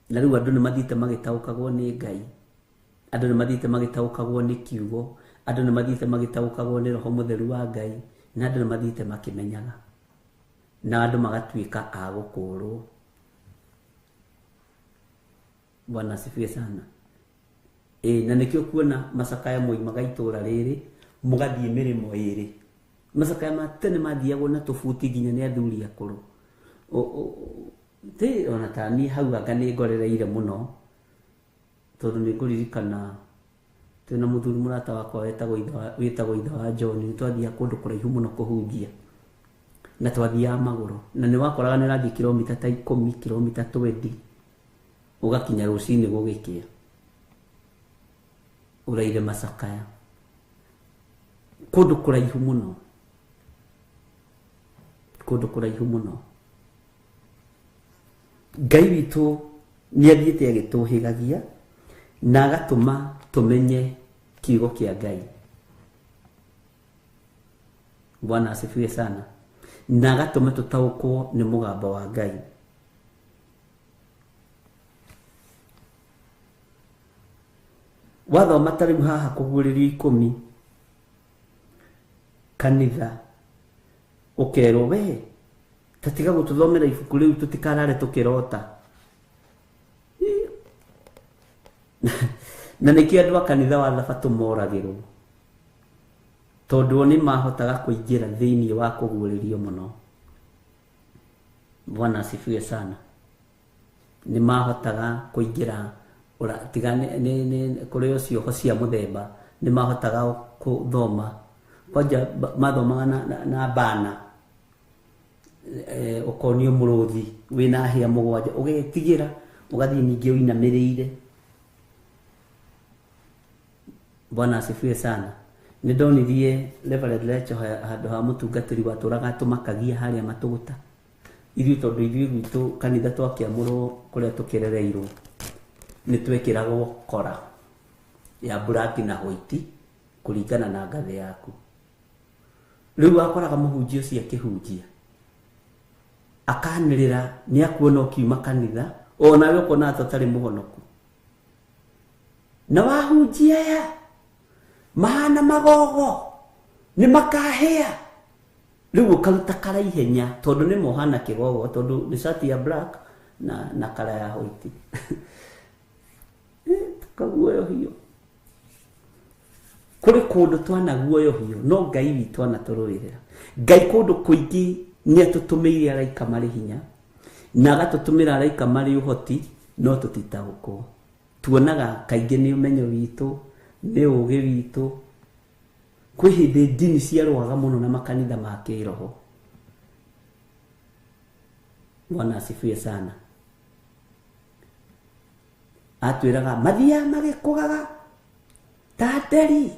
Na rĩu andũ nĩ mathiĩte magĩtaũkagwo nĩ Ngai, andũ nĩ mathiĩte magĩtaũkagwo nĩ kiugo, andũ nĩ mathiĩte magĩtaũkagwo nĩ Roho Mũtheru wa Ngai, na andũ nĩ mathiĩte makĩmenyaga, na andũ magatuĩka a gũkũrwo. Bwana asifiwe sana. Na nĩkĩo kuona macakaya moimaga itũra rĩrĩ mũgathiĩ mĩrĩmo ĩrĩ. Macakaya ma tene mathiagwo na tũbuti nginya nĩ athuri akũrũ. Ti ona ta niĩ hau anga nĩ ngorereire mũno, tondũ nĩ ngũririkana twĩna mũthuri mũrata wakwa wĩtagwo ithe wa John, nĩ twathiaga kũndũ kũraihu mũno kũhunjia na twathiaga magũrũ, na nĩ wakoraga nĩ ũrathiĩ kilomita ta 10, kilomita 20, ũgakinya rũcinĩ gũgĩkĩa ũraire macakaya kũndũ kũraihu mũno, kũndũ kũraihu mũno. Ngai witũ nĩ athiĩte agĩtũhĩgagia na agatũma tũmenye kiugo kĩa Ngai. Bwana asifiwe sana. Na agatũma tũtaũkwo nĩ mũgambo wa Ngai. Wathoma ta rĩu haha kũguũrĩrio 10 kanitha ũkerwo we tatiga gũtũthomera ibuku rĩu tũtikarare tũkĩrota. Na nĩkĩo andũ a kanitha wa Thabatũ moragĩrwo, tondũ o nĩ mahotaga kũingĩra thĩinĩ wa kũguũrĩrio mũno. Bwana asifiwe sana. Nĩ mahotaga kũingĩra tiga nĩ kũrĩ o cioho cia mũthemba, nĩ mahotaga gũthoma. Kwanja mathomaga na bana, ũkonio mũrũthi wĩna hĩa mũgwanja, ũgetigĩra ũgathiĩ ningĩ ũinamĩrĩire. Bwana asifiwe sana. Nĩ ndonirie Reverend Lecho handũ ha mũtungatĩri watũraga atũmakagia harĩa matũgũta. Ithuĩ tondũ ithuĩ gwitũ kanitha twakĩamũrwo kũrĩa tũkĩrereirwo nĩ twekĩragwo kora ya black na white kũringana na ngathĩ yaku. Rĩu wakoraga mũhunjia ũcio akĩhunjia akanĩrĩra nĩ akuona ũkiuma kanitha, o nawe ũkona ta ũtarĩ mũhonoku. Na wahunjia aya mahana magogo nĩ makahĩa. Rĩu ũkaruta kara ihenya tondũ nĩ mohana kĩgogo, tondũ nĩ cati ya black na kara ya white. Tukaguoyohio kũrĩ kũndũ twanaguoyohio, no Ngai witũ anatũrũĩrĩra. Ngai kũndũ kũingĩ nĩ atũtũmĩire araika marĩ hinya na agatũtũmĩra araika marĩ ũhoti, no tũtitaũkwo. Tuonaga kaingĩ nĩ ũmenyo witũ, nĩ ũũgĩ witũ. Kwĩ hĩndĩ ndini ciarũaga mũno na makanitha ma kĩroho. Bwana asifiwe sana. Atwĩraga mathiaga magĩkũgaga ta nderi,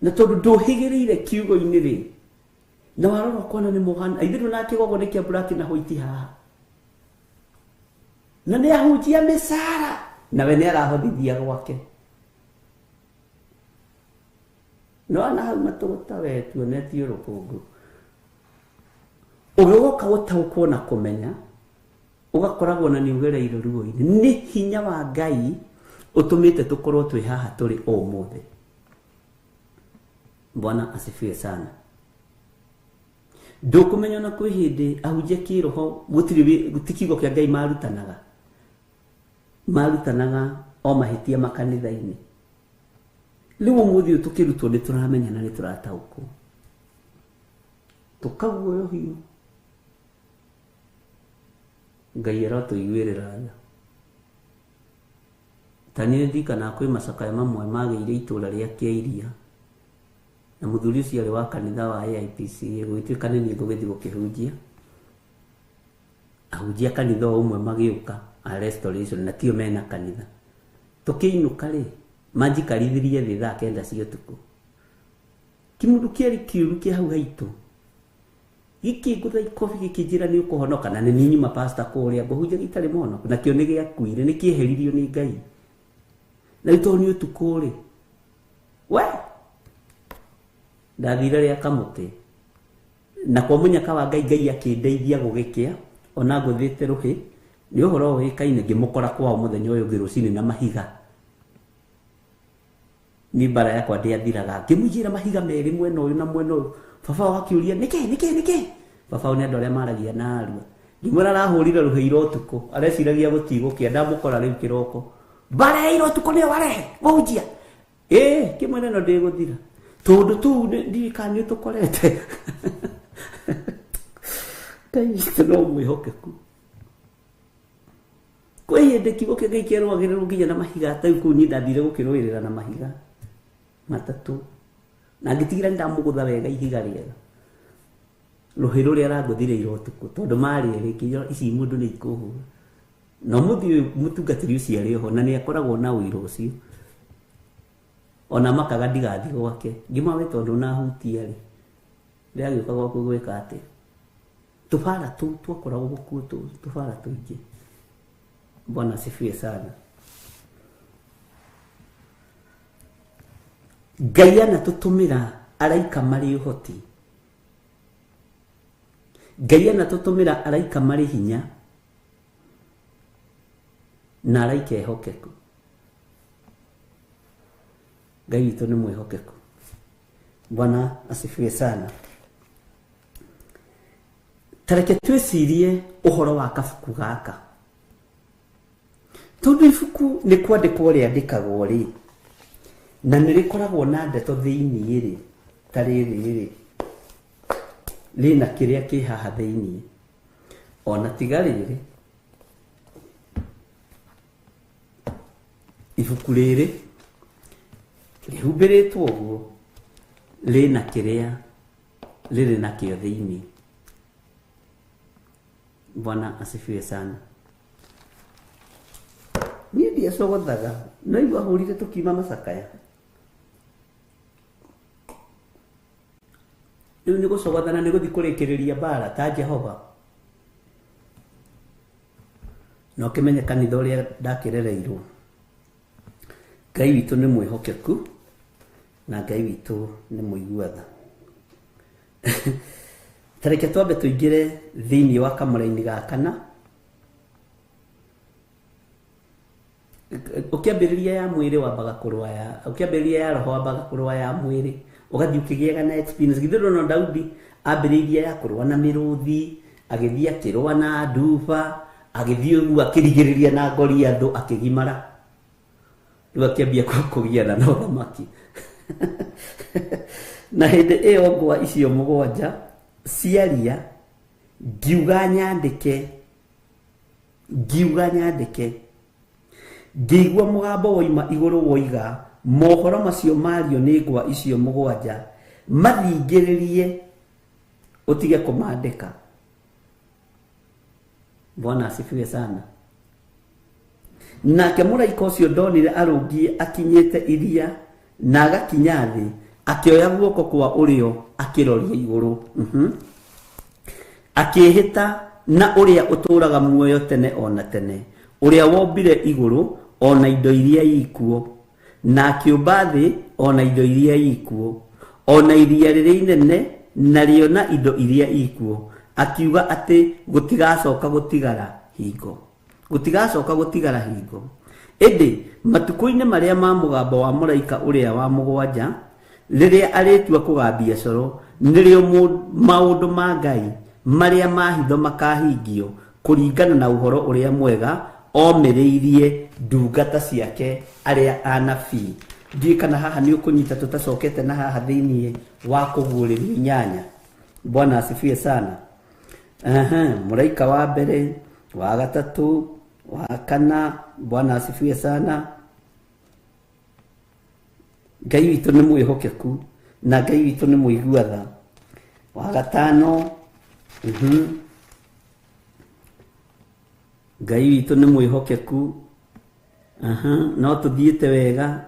Na tondũ ndũhĩgĩrĩire kiugo-inĩ rĩ, na warora ũkona nĩ mũhana ithuĩ na kĩgogo nĩ kĩa black na white haha. Na nĩ ahunjia mĩcara nawe nĩ arahothithia gwake. No ana hau matũgũta we tuonetio rũkũngũ. Ũgĩgoka gũtaũkwo na kũmenya ũgakoragwo na nĩ ũgereire ruo-inĩ. Nĩ hinya wa Ngai ũtũmĩte tũkorwo twĩ haha tũrĩ ũmũthĩ. Bwana asifiwe sana. Ndũkũmenya ona kwĩ hĩndĩ ahunjia kĩroho gũtirĩ ti kiugo kĩa Ngai marutanaga. Marutanaga o mahĩtia makanitha-inĩ. Rĩu ũmũthĩ ũyũ tũkĩrutwo nĩ tũramenya na nĩ tũrataũkwo. Tũkaguoyohio. Ngai arotũiguĩrĩra tha. Ta niĩ ndirikanaga kwĩ macakaya mamwe magĩire itũra rĩa Kĩairia. Na mũthuri ũcio arĩ wa kanitha wa AIPCA gũgĩtuĩka nĩ niĩ ngũgĩthiĩ gũkĩhunjia. Ahunjia kanitha o ũmwe magĩũka a Restoration na tio mena kanitha. Tũkĩinũka rĩ, manjikarithirie thĩ thaa 9 cia ũtukũ. Kĩmũndũ kĩarĩ kĩũru kĩa hau haitũ. Gĩkĩngũtha ikobi gĩkĩnjĩra nĩ ũkũhonoka na nĩ niĩ nyuma pastor kũrĩa ngũhunjia gĩtarĩ mũhonoku nakĩo nĩ gĩakuire nĩ kĩeheririo nĩ Ngai. Na rĩu tondũ nĩ ũtukũ rĩ, we ndathire rĩa kamũtĩ na kwa mũnyaka wa Ngai Ngai akĩndeithia gũgĩkĩa ona ngũthĩte rũhĩ nĩ ũhoro ũĩkaine ngĩmũkora kwao mũthenya ũyũ ũngĩ rũcinĩ na mahiga. Niĩ mbara yakwa ndĩathiraga ngĩmũigĩra mahiga merĩ mwena ũyũ na mwena ũyũ. Baba wao akĩũria nĩkĩ nĩkĩ nĩkĩ. Baba wao nĩ andũ arĩa maragia na arua. Ngĩmwĩra arahũrire rũhĩ ira ũtukũ areciragia gũtigũkĩa ndamũkora rĩu kĩroko. Mbara ya ira ũtukũ nĩyo warehe kũhunjia. Ĩĩ kĩmwĩra ĩno ndĩgũthira. Tũndũ tũu ndiũĩ kana nĩ ũtũkorete. Ngai witũ no mwĩhokeku. Kwĩ hĩndĩ kiugo kĩa Ngai kĩarũagĩrĩrwo nginya na mahiga ta rĩu kũu niĩ ndathire gũkĩrũĩrĩra na mahiga matatũ. Na ngĩtigĩra nĩndamũgũtha wega ihiga rĩega. Rũhĩ rũrĩa arangũthire ira ũtukũ tondũ marĩ erĩ ngĩiga ici mũndũ nĩ ikũhũra. Na ũmũthĩ ũyũ mũtungatĩri ũcio arĩ oho na nĩ akoragwo na ũira ũcio. Ona makaga ndigathiĩ gwake. Ngĩmwĩra we tondũ ũnahutia rĩ, ndĩragĩũka gwaku gwĩka atĩa? Tũbara tũu twakoragwo kuo tũbara tũingĩ. Bwana asifiwe sana. Ngai anatũtũmĩra araika marĩ ũhoti. Ngai anatũtũmĩra araika marĩ hinya na araika ehokeku. Ngai witũ nĩ mwĩhokeku. Bwana asifiwe sana. Tareke twĩcirie ũhoro wa kabuku gaka. Tondũ ibuku nĩ kwandĩkwo rĩandĩkagwo rĩ, na nĩ rĩkoragwo na ndeto thĩiniĩ rĩ, ta rĩrĩ rĩ, rĩna kĩrĩa kĩ haha thĩiniĩ. Ona tiga rĩrĩ, ibuku rĩrĩ rĩhumbĩrĩtwo ũguo rĩna kĩrĩa rĩrĩ nakĩo thĩiniĩ. Bwana asifiwe sana. Niĩ ndiacogothaga, no igua hũrire tũkiuma macakaya. Rĩu nĩ gũcogothana nĩ gũthiĩ kũrĩkĩrĩria mbara ta Jehova. Na ũkĩmenye kanitha ũrĩa ndakĩrereirwo. Ngai witũ nĩ mwĩhokeku na Ngai witũ nĩ mũigua tha. Ta reke twambe tũingĩre thĩiniĩ wa kamũraini ga kana. Ũkĩambĩrĩria ya mwĩrĩ wambaga kũrũa ya, ũkĩambĩrĩria ya roho wambaga kũrũa ya mwĩrĩ, ũgathiĩ ũkĩgĩaga na experience. Githĩ ndũrona Daudi ambĩrĩirie ya kũrũa na mĩrũthi, agĩthiĩ akĩrũa na nduba, agĩthiĩ ũguo akĩrigĩrĩria na Goliathũ akĩgimara. Rĩu akĩambia kũgiana na ũthamaki. Na hĩndĩ ĩyo ngwa icio 7 ciaria, ngiuga nyandĩke, ngiuga nyandĩke. Ngĩigua mũgambo woima igũrũ woiga, mohoro macio mario nĩ ngwa icio 7 mathingĩrĩrie ũtige kũmandĩka. Bwana asifiwe sana. Nake mũraika ũcio ndonire arũngiĩ akinyĩte iria na agakinya thĩ, Akĩoya guoko kwa ũrĩo akĩroria igũrũ. Akĩĩhĩta na ũrĩa ũtũũraga muoyo tene ona tene, ũrĩa wombire igũrũ ona indo iria ikuo, na akĩũmba thĩ ona indo iria ikuo, ona iria rĩrĩa inene narĩo na indo iria ikuo, akiuga atĩ gũtigacoka gũtigara hingo. Gũtigacoka gũtigara hingo. Ĩndĩ matukũ-inĩ marĩa ma mũgambo wa mũraika ũrĩa wa mũgwanja, rĩrĩa arĩtua kũgambia coro, nĩrĩo maũndũ ma Ngai marĩa ma hitho makahingio kũringana na ũhoro ũrĩa mwega omĩrĩirie ndungata ciake arĩa anabii. Ndiũĩ kana haha nĩ ũkũnyita tũtacokete na haha thĩiniĩ wa kũguũrĩrio inyanya. Bwana asifiwe sana. Mũraika wa mbere, wa gatatũ, wa kana. Bwana asifiwe sana. Ngai witũ nĩ mwĩhokeku na Ngai witũ nĩ mũigua tha. Wa gatano. Ngai witũ nĩ mwĩhokeku. No tũthiĩte wega.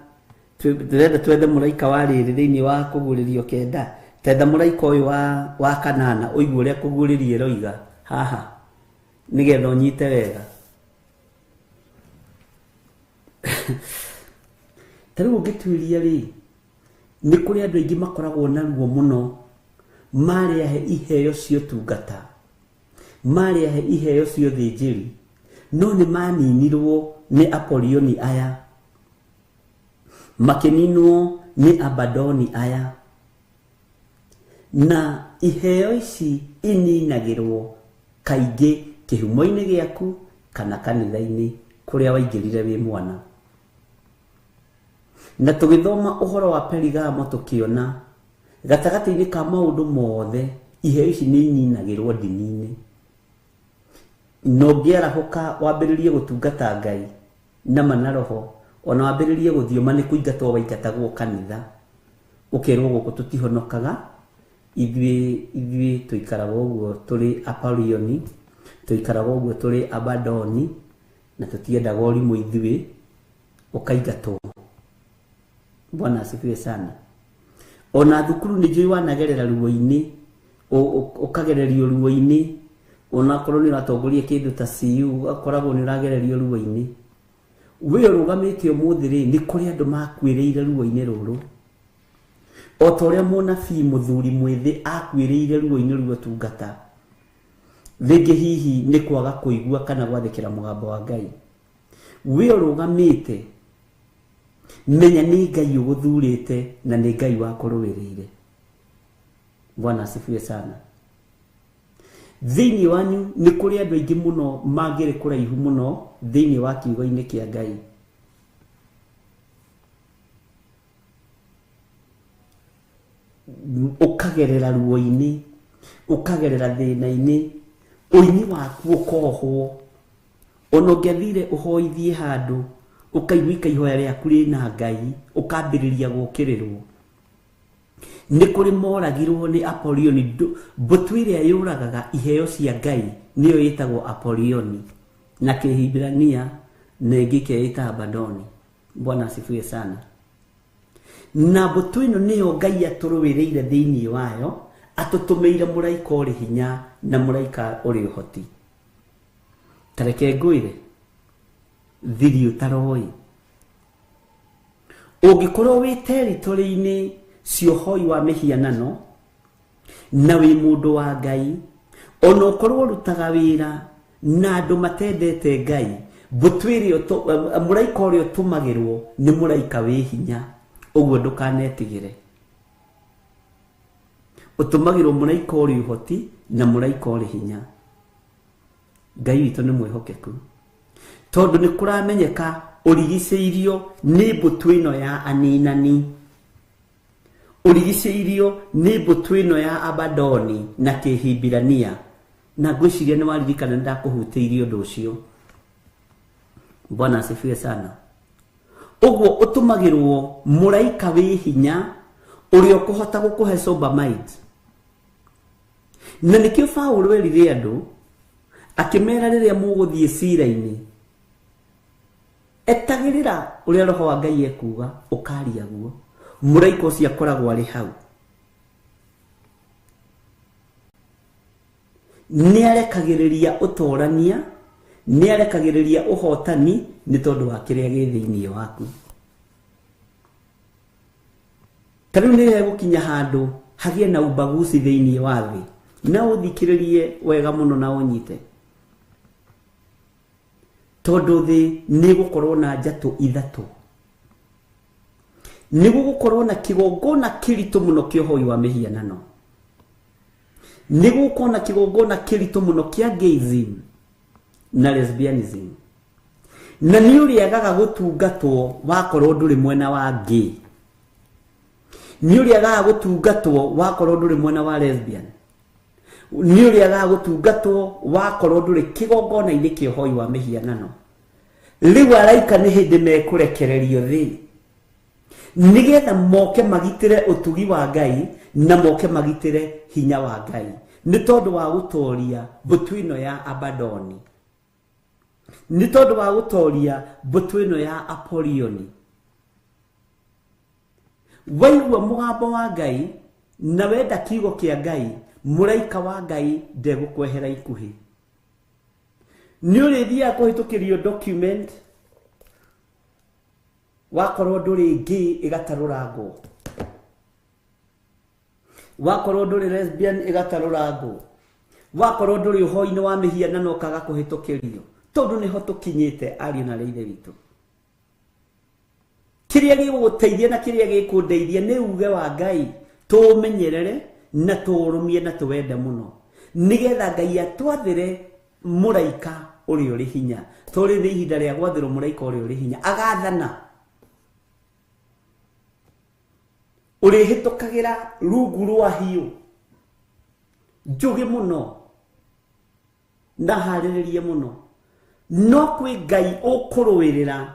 Tũrenda twethe mũraika wa rĩrĩ thĩinĩ wa kũguũrĩrio kenda. Tetha mũraika ũyũ wa kanana ũigue ũrĩa kũguũrĩrio ĩroiga haha nĩgetha ũnyite wega. Ta rĩu ũngĩtuĩria rĩ, nĩ kũrĩ andũ aingĩ makoragwo na ruo mũno, marĩahe iheo cia ũtungata, marĩahe iheo cia ũthĩnjĩri, no nĩ maninirwo nĩ Apolioni aya, makĩninwo nĩ Abadoni aya. Na iheo ici ininagĩrwo kaingĩ kĩhumo-inĩ gĩaku kana kanitha-inĩ kũrĩa waingĩrire wĩ mwana. Na tũgĩthoma ũhoro wa Perigamo tũkĩona gatagatĩ-inĩ ka maũndũ mothe iheo ici nĩ ininagĩrwo ndini-inĩ. Na ũngĩarahũka wambĩrĩrie gũtungata Ngai na mana roho, ona wambĩrĩrie gũthioma nĩ kũingatwo waingatagwo kanitha, ũkerwo gũkũ tũtihonokaga, ithuĩ tũikaraga ũguo tũrĩ Apolioni, tũikaraga ũguo tũrĩ Abadoni, na tũtiendaga ũrimũ ithuĩ, ũkaingatwo. Bwana asifiwe sana. Ona thukuru nĩ njũĩ wanagerera ruo-inĩ, ũkagererio ruo-inĩ, onakorwo nĩ ũratongoria kĩndũ ta CU, ũgakoragwo nĩ ũragererio ruo-inĩ. We ũrũgamĩte ũmũthĩ rĩ, nĩ kũrĩ andũ makuĩrĩire ruo-inĩ rũrũ. O ta ũrĩa mũnabii mũthuri mwĩthĩ akuĩrĩire ruo-inĩ rwa ũtungata, rĩngĩ hihi nĩ kwaga kũigua kana gwathĩkĩra mũgambo wa Ngai. We ũrũgamĩte, menya nĩ Ngai ũgũthurĩte na nĩ Ngai wakũrũĩrĩire. Bwana asifiwe sana. Thĩinĩ wanyu nĩ kũrĩ andũ aingĩ mũno mangĩrĩ kũraihu mũno thĩinĩ wa kiugo-inĩ kĩa Ngai. Ũkagerera ruo-inĩ, ũkagerera thĩna-inĩ, ũini waku ũkohwo. Ona ũngĩathire ũhoithie handũ, ũkaigua ihoya rĩaku rĩna Ngai, ũkambĩrĩria gũũkĩrĩrwo. Nĩ kũrĩ moragirwo nĩ Apolioni. Mbũtũ ĩrĩa yũragaga iheo cia Ngai nĩyo ĩtagwo Apolioni na Kĩhibirania, na ĩngĩ ĩkeĩta Abadoni. Bwana asifiwe sana. Na mbũtũ ĩno nĩyo Ngai atũrũĩrĩire thĩinĩ wayo, atũtũmĩire mũraika ũrĩ hinya na mũraika ũrĩ ũhoti. Ta reke ngwĩre thiri ũtaroĩ, ũngĩkorwo wĩ territory-inĩ cia ũhoi wa mĩhianano na wĩ mũndũ wa Ngai, ona ũkorwo ũrutaga wĩra na andũ matendete Ngai, mbũtũ ĩrĩa mũraika ũrĩa ũtũmagĩrwo nĩ mũraika wĩ hinya, ũguo ndũkanetigĩre. Ũtũmagĩrwo mũraika ũrĩ ũhoti na mũraika ũrĩ hinya. Ngai witũ nĩ mwĩhokeku, tondũ nĩ kũramenyeka ũrigicĩirio nĩ mbũtũ ĩno ya aninani, ũrigicĩirio nĩ mbũtũ ĩno ya Abadoni na Kĩhibirania. Na ngwĩciria nĩ waririkana nĩ ndakũhutĩirie ũndũ ũcio. Bwana asifiwe sana. Ũguo ũtũmagĩrwo mũraika wĩ hinya ũrĩa ũkũhota gũkũhe sober mind. Na nĩkĩo Paũlũ erire andũ akĩmera rĩrĩa mũgũthiĩ cira-inĩ, etagĩrĩra ũrĩa roho wa Ngai ekuga, ũkaria guo. Mũraika ũcio akoragwo arĩ hau. Nĩ arekagĩrĩria ũtorania, nĩ arekagĩrĩria ũhotani nĩ tondũ wa kĩrĩa gĩ thĩinĩ waku. Ta rĩu nĩ hegũkinya handũ hagĩe na ubaguzi thĩinĩ wa thĩ, na ũthikĩrĩrie wega mũno na ũnyite, tondũ thĩ nĩ gũkorwo na njatũ ithatũ. Nĩ gũgũkorwo na kĩgongona kĩritũ mũno kĩa ũhoi wa mĩhianano, nĩ gũgũkorwo na kĩgongona kĩritũ mũno kĩa gayism na lesbianism, na nĩ ũrĩagaga gũtungatwo wakorwo ndũrĩ mwena wa gay, nĩ ũrĩagaga gũtungatwo wakorwo ndũrĩ mwena wa lesbian, nĩ ũrĩagaga gũtungatwo wakorwo ndũrĩ kĩgongona-inĩ kĩa ũhoi wa mĩhianano. Rĩu araika nĩ hĩndĩ mekũrekererio thĩ nĩgetha moke magitĩre ũtugi wa Ngai na moke magitĩre hinya wa Ngai nĩ tondũ wa gũtoria mbũtũ ĩno ya Abadoni, nĩ tondũ wa gũtoria mbũtũ ĩno ya Apolioni. Waigua mũgambo wa Ngai na wenda kiugo kĩa Ngai, mũraika wa Ngai ndegũkwehera ikuhĩ. Nĩ ũrĩthiaga kũhĩtũkĩrio document wakorwo ndũrĩ gay ĩgatarũrangwo, wakorwo ndũrĩ lesbian ĩgatarũrangwo, wakorwo ndũrĩ ũhoi-inĩ wa mĩhianano ũkaga kũhĩtũkĩrio, tondũ nĩho tũkinyĩte ariũ na arĩa ithe witũ. Kĩrĩa gĩgũgũteithia na kĩrĩa gĩkũndeithia nĩ uge wa Ngai, tũũmenyerere na tũũrũmie na tũwende mũno, nĩgetha Ngai atwathĩre mũraika ũrĩa ũrĩ hinya. Tũrĩ nĩ ihinda rĩa gwathĩrwo mũraika ũrĩa ũrĩ hinya, agathana ũrĩhĩtũkagĩra rungu rwa hiũ njũgĩ mũno na harĩrĩrie mũno, no kwĩ Ngai ũkũrũĩrĩra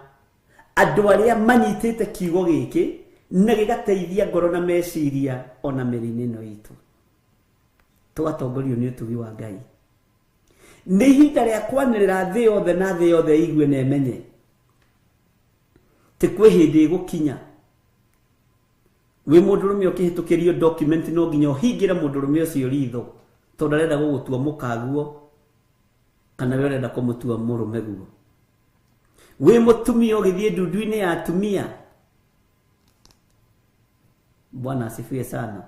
andũ arĩa manyitĩte kiugo gĩkĩ na gĩgateithia ngoro na meciria ona mĩrĩ-inĩ ĩno itũ. Tũgatongorio nĩ ũtugi wa Ngai. Nĩ ihinda rĩa kwanĩrĩra thĩ yothe na thĩ yothe ĩigue na ĩmenye ti kwĩ hĩndĩ ĩgũkinya wĩ mũndũrũme ũkĩhĩtũkĩrio document no nginya ũhingĩre mũndũrũme ũcio ritho tondũ arenda gũgũtua mũkaguo kana we ũrenda kũmũtua mũrũme guo. Wĩ mũtumia ũgĩthiĩ ndundu-inĩ ya atumia, Bwana asifiwe sana.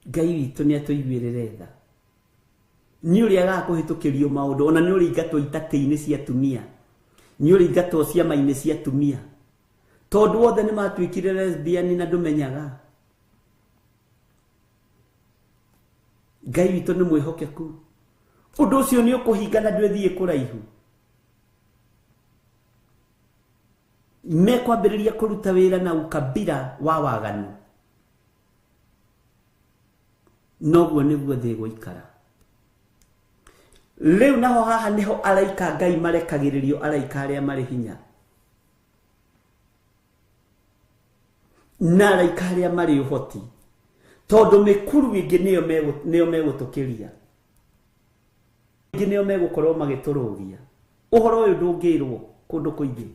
Ngai witũ nĩ atũiguĩrĩre tha. Nĩ ũrĩagaga kũhĩtũkĩrio maũndũ, ona nĩ ũrĩingatwo itatĩ-inĩ cia atumia, nĩ ũrĩingatwo ciama-inĩ cia atumia, tondũ othe nĩ matuĩkire lesbian na ndũmenyaga. Ngai witũ nĩ mwĩhokeku. Ũndũ ũcio nĩ ũkũhinga na ndwĩthiĩ kũraihu. Mekwambĩrĩria kũruta wĩra na ukabira wa waganu, noguo nĩguo thĩ ĩgũikara. Rĩu naho haha nĩho araika Ngai marekagĩrĩrio, araika arĩa marĩ hinya na araika arĩa marĩ ũhoti, tondũ mĩkuru ĩngĩ nĩyo megũtũkĩria, ĩngĩ nĩyo megũkorwo magĩtũrũgia. Ũhoro ũyũ ndũngĩrwo kũndũ kũingĩ,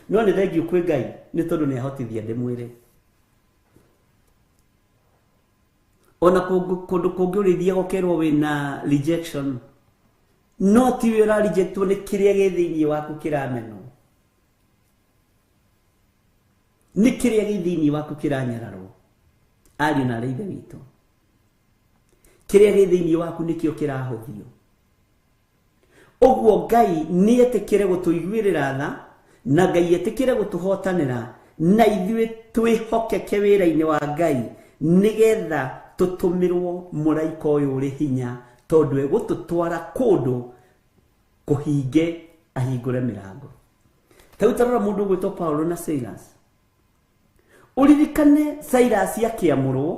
no nĩ thengiũ kwĩ Ngai nĩ tondũ nĩ ahotithia ndĩmwĩre. Ona kũndũ kũngĩ ũrĩthiaga ũkerwo wĩna rejection, no ti we ũra rejectwo, nĩ kĩrĩa gĩ thĩinĩ waku kĩramenwo, nĩ kĩrĩa gĩ thĩinĩ waku kĩranyararwo. Ariũ na arĩa ithe witũ, kĩrĩa gĩ thĩinĩ waku nĩkĩo kĩrahũthio. Ũguo Ngai nĩ etĩkĩre gũtũiguĩrĩra tha, na Ngai etĩkĩre gũtũhotanĩra, na ithuĩ twĩhokeke wĩra-inĩ wa Ngai nĩgetha tũtũmĩrwo mũraika ũyũ ũrĩ hinya, tondũ egũtũtwara kũndũ kũhinge ahingũre mĩrango. Ta rĩu tarora mũndũ ũgwĩtwo Paulo na Silas. Ũririkane Silas akĩamũrwo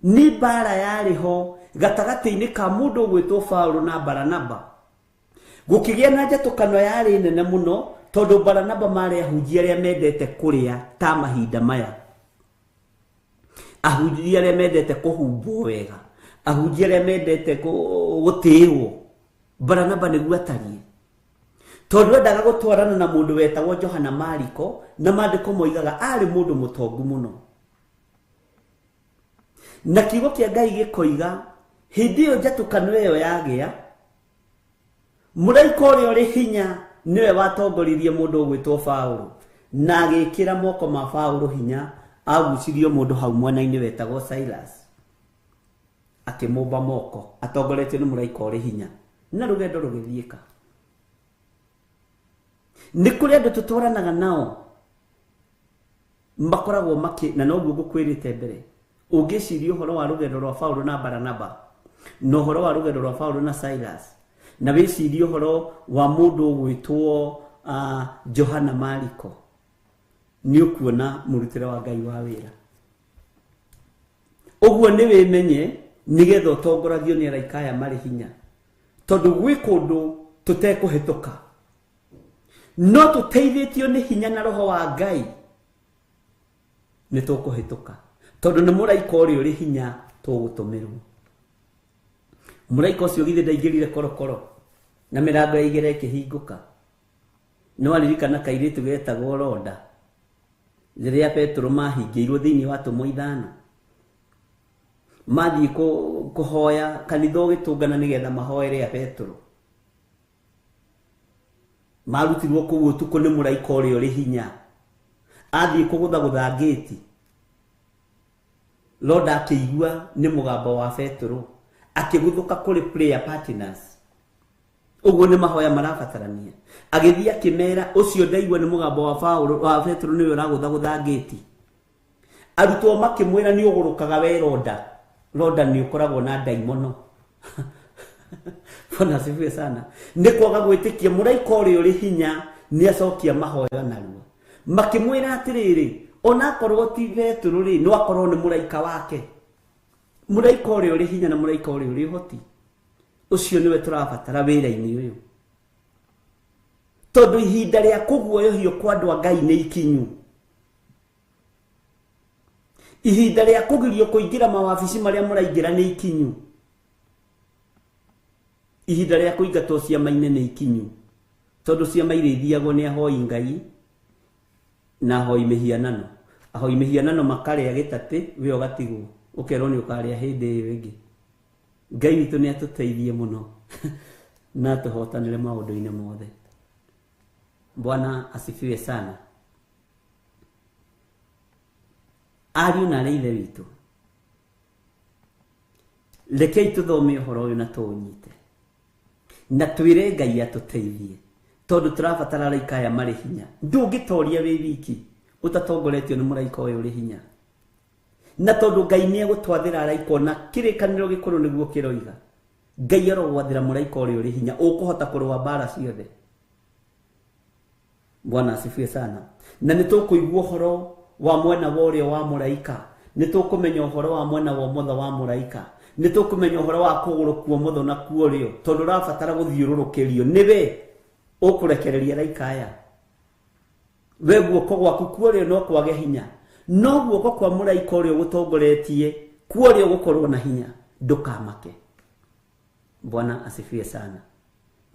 nĩ mbara yarĩ ho gatagatĩ-inĩ ka mũndũ ũgwĩtwo Paulo na Baranaba. Gũkĩgĩa na njatũkano yarĩ nene mũno, tondũ Baranaba marĩ ahunjia arĩa mendete kũrĩa ta mahinda maya, ahunjia arĩa mendete kũhumbwo wega, ahunjia arĩa mendete gũtĩĩrwo. Baranaba nĩguo atariĩ. Tondũ endaga gũtwarana na mũndũ wetagwo Johana Mariko, na maandĩko moigaga arĩ mũndũ mũtongu mũno. Na kiugo kĩa Ngai gĩkoiga hĩndĩ ĩyo njatũkano ĩyo yagĩa, mũraika ũrĩa ũrĩ hinya nĩwe watongoririe mũndũ ũgwĩtwo Paũlũ, na agĩkĩra moko ma Paũlũ hinya, agucirio mũndũ hau mwena-inĩ wetagwo Silas, akĩmũmba moko atongoretio nĩ mũraika ũrĩ hinya, na rũgendo rũgĩthiĩka. Nĩ kũrĩ andũ tũtwaranaga nao makoragwo makĩ, na noguo ngũkwĩrĩte mbere, ũngĩciria ũhoro wa rũgendo rwa Paũlũ na Baranaba, na ũhoro wa rũgendo rwa Paũlũ na Silas, na wĩcirie ũhoro wa mũndũ ũgwĩtwo Johana Mariko, nĩ ũkuona mũrutĩre wa Ngai wa wĩra. Ũguo nĩ wĩmenye nĩgetha ũtongoragio nĩ araika aya marĩ hinya, tondũ gwĩ kũndũ tũtekũhĩtũka, no tũteithĩtio nĩ hinya na roho wa Ngai nĩ tũkũhĩtũka, tondũ nĩ mũraika ũrĩa ũrĩ hinya tũgũtũmĩrwo. Mũraika ũcio githĩ ndaingĩrire korokoro na mĩrango ya igera ĩkĩhingũka? Nĩ waririkana kairĩtu getagwo Roda rĩrĩa Petero mahingĩirwo thĩinĩ wa atũmwo ithano, mathiĩ kũhoya kanitha ũgĩtũngana nĩgetha mahoere a Petero, marutirwo kũu ũtukũ nĩ mũraika ũrĩa ũrĩ hinya, athiĩ kũgũthagũtha ngĩti. Roda akĩigua nĩ mũgambo wa Petero, akĩguthũka kũrĩ prayer partners. Ũguo nĩ mahoya marabatarania. Agĩthiĩ akĩmera, ũcio ndaigua nĩ mũgambo wa Paũlũ, wa Petero nĩwe ũragũthagũtha ngĩti. Arutwo makĩmwĩra nĩ ũgũrũkaga we Roda. Roda nĩ ũkoragwo na ndaimono. Bwana asifiwe sana. Nĩ kwaga gwĩtĩkia mũraika ũrĩa ũrĩ hinya nĩ acokia mahoya narua. Makĩmwĩra atĩrĩrĩ, onakorwo ti Petero rĩ, no akorwo nĩ mũraika wake. Mũraika ũrĩa ũrĩ hinya na mũraika ũrĩa ũrĩ ũhoti, ũcio nĩwe tũrabatara wĩra-inĩ ũyũ, tondũ ihinda rĩa kũguoyohio kwa andũ a Ngai nĩ ikinyu. Ihinda rĩa kũgirio kũingĩra mawabici marĩa mũraingĩra nĩ ikinyu. Ihinda rĩa kũingatwo ciama-inĩ nĩ ikinyu, tondũ ciama iria ithiagwo nĩ ahoi Ngai na ahoi mĩhianano. Ahoi mĩhianano makarĩa gĩtatĩ, we ũgatigwo, ũkerwo nĩ ũkarĩa hĩndĩ ĩyo ĩngĩ. Ngai witũ nĩ atũteithie mũno na atũhotanĩre maũndũ-inĩ mothe. Bwana asifiwe sana. Ariũ na arĩ ithe witũ, rekei tũthome ũhoro ũyũ na tũũnyite, na twĩre Ngai atũteithie, tondũ tũrabatara araika aya marĩ hinya. Ndũngĩtoria wĩ wiki ũtatongoretio nĩ mũraika ũyũ ũrĩ hinya, na tondũ Ngai nĩ egũtwathĩra araika, ona kĩrĩkanĩro gĩkũrũ nĩguo kĩroiga, Ngai arogwathĩra mũraika ũrĩa ũrĩ hinya ũkũhota kũrũa mbara ciothe. Bwana asifiwe sana. Na nĩ tũkũigua ũhoro wa mwena wa ũrĩo wa mũraika, nĩ tũkũmenya ũhoro wa mwena wa ũmotho wa mũraika, nĩ tũkũmenya ũhoro wa kũgũrũ kwa ũmotho na kwa ũrĩo, tondũ ũrabatara gũthiũrũrũkĩrio nĩwe ũkũrekereria araika aya. We guoko gwaku kwa ũrĩo no kwage hinya, no guoko kwa mũraika ũrĩa ũgũtongoretie kwa ũrĩo gũkorwo na hinya. Ndũkamake. Bwana asifiwe sana.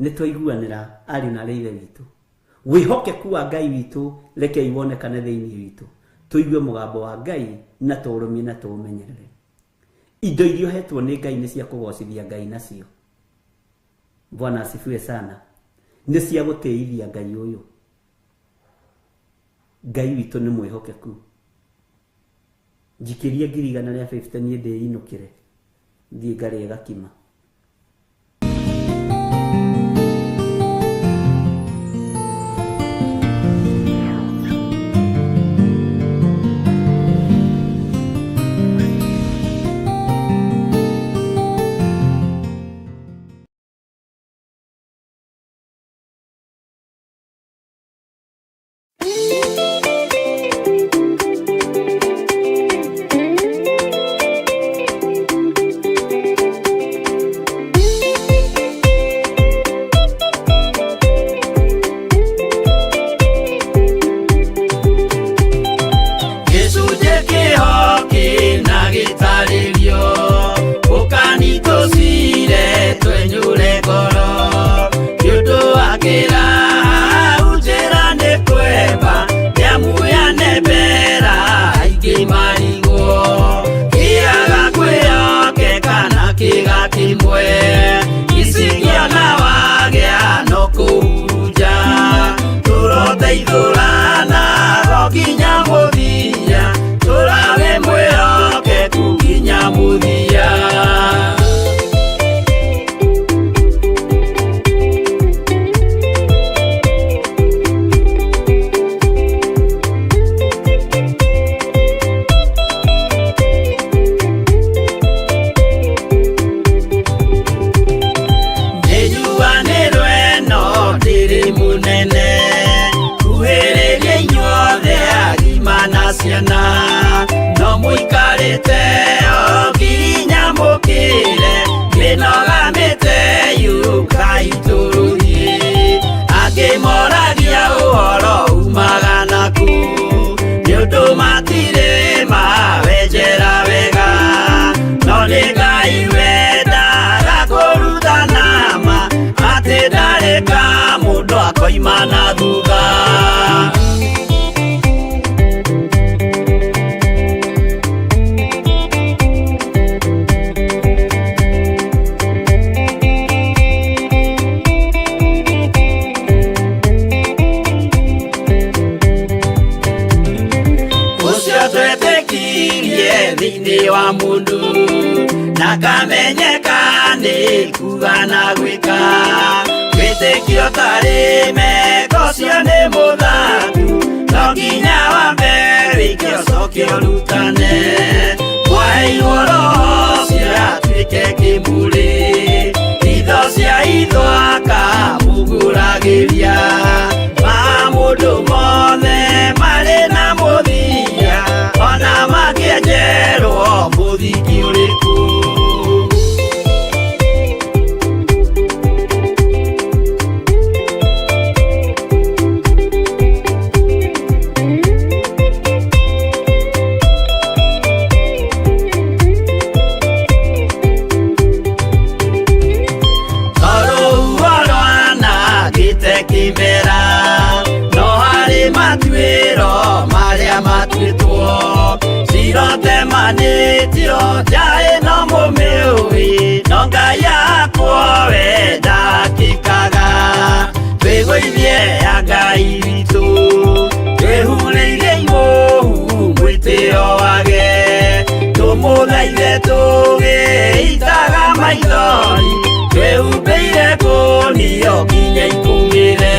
Nĩ twaiguanĩra ariũ na arĩ ithe witũ. Wĩhokeku wa Ngai witũ rekei wonekane thĩinĩ witũ, tũigue mũgambo wa Ngai na tũũrũmie na tũũmenyerere. Indo iria ũhetwo nĩ Ngai nĩ cia kũgocithia Ngai nacio. Bwana asifiwe sana. Nĩ cia gũtĩithia Ngai ũyũ. Ngai witũ nĩ mwĩhokeku. Njikĩria 150 niĩ ndĩinũkĩre, thiĩ ngarĩe gakima. Akamenyeka nĩ kuga na gwĩka wĩtĩkio tarĩ meko cio nĩ mũthaku no nginya wambe wĩke ũcoke ũrutane mwaheirwo roho ũcio atuĩke kĩmũrĩ itho cia itho akamũgũragĩria ma mũndũ mothe marĩ na mũthia ona makĩenjerwo mũthingi ũrĩkũ. Kimera no harĩ matuĩro marĩa matuĩtwo cirotemanĩtio njaĩ no mũmĩũĩ no Ngai akwo we ndakĩkaga twĩgũithie ya Ngai witũ twĩhurĩirie imũhu mwĩtĩo wage tũmũthaithe tũgĩitaga maithori twĩhumbĩire kũnio nginya ikũmĩre.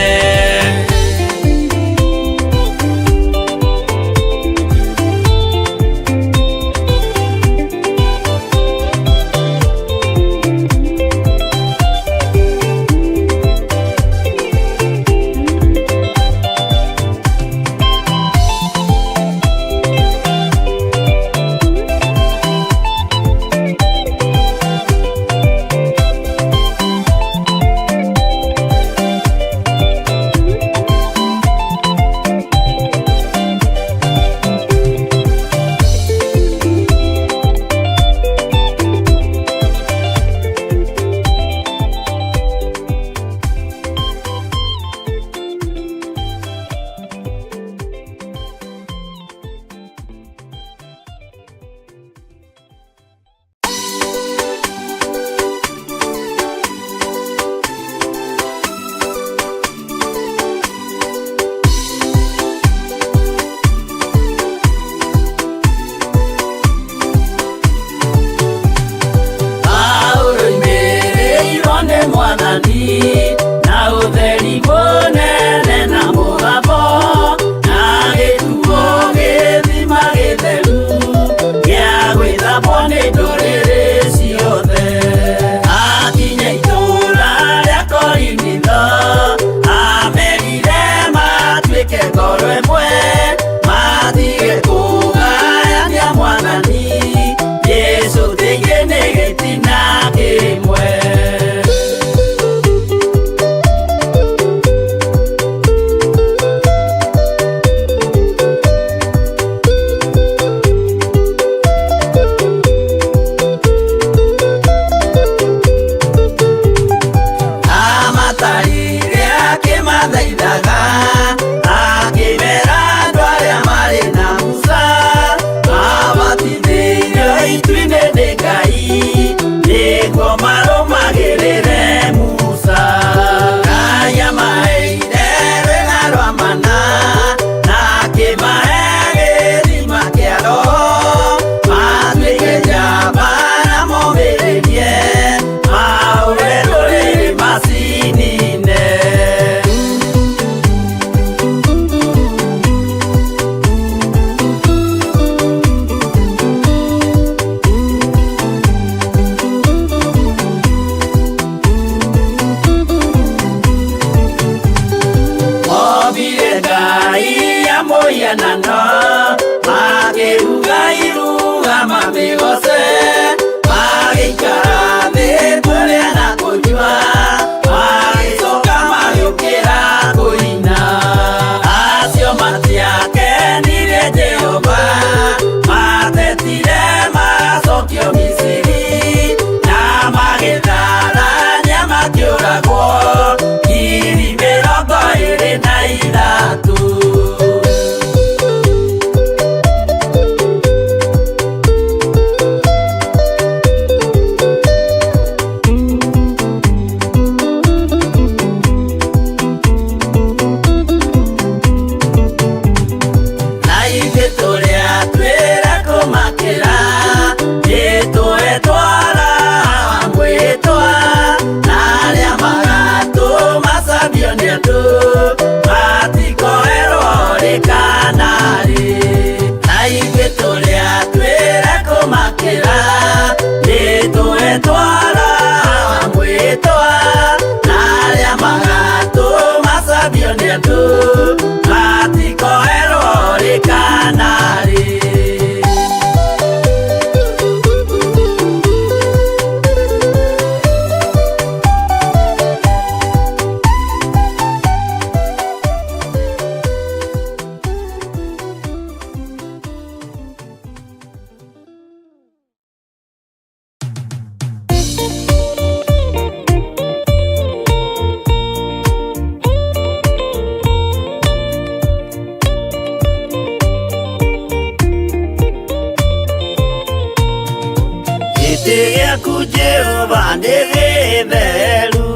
Gĩtĩ gĩaku Jehova nĩ gĩtheru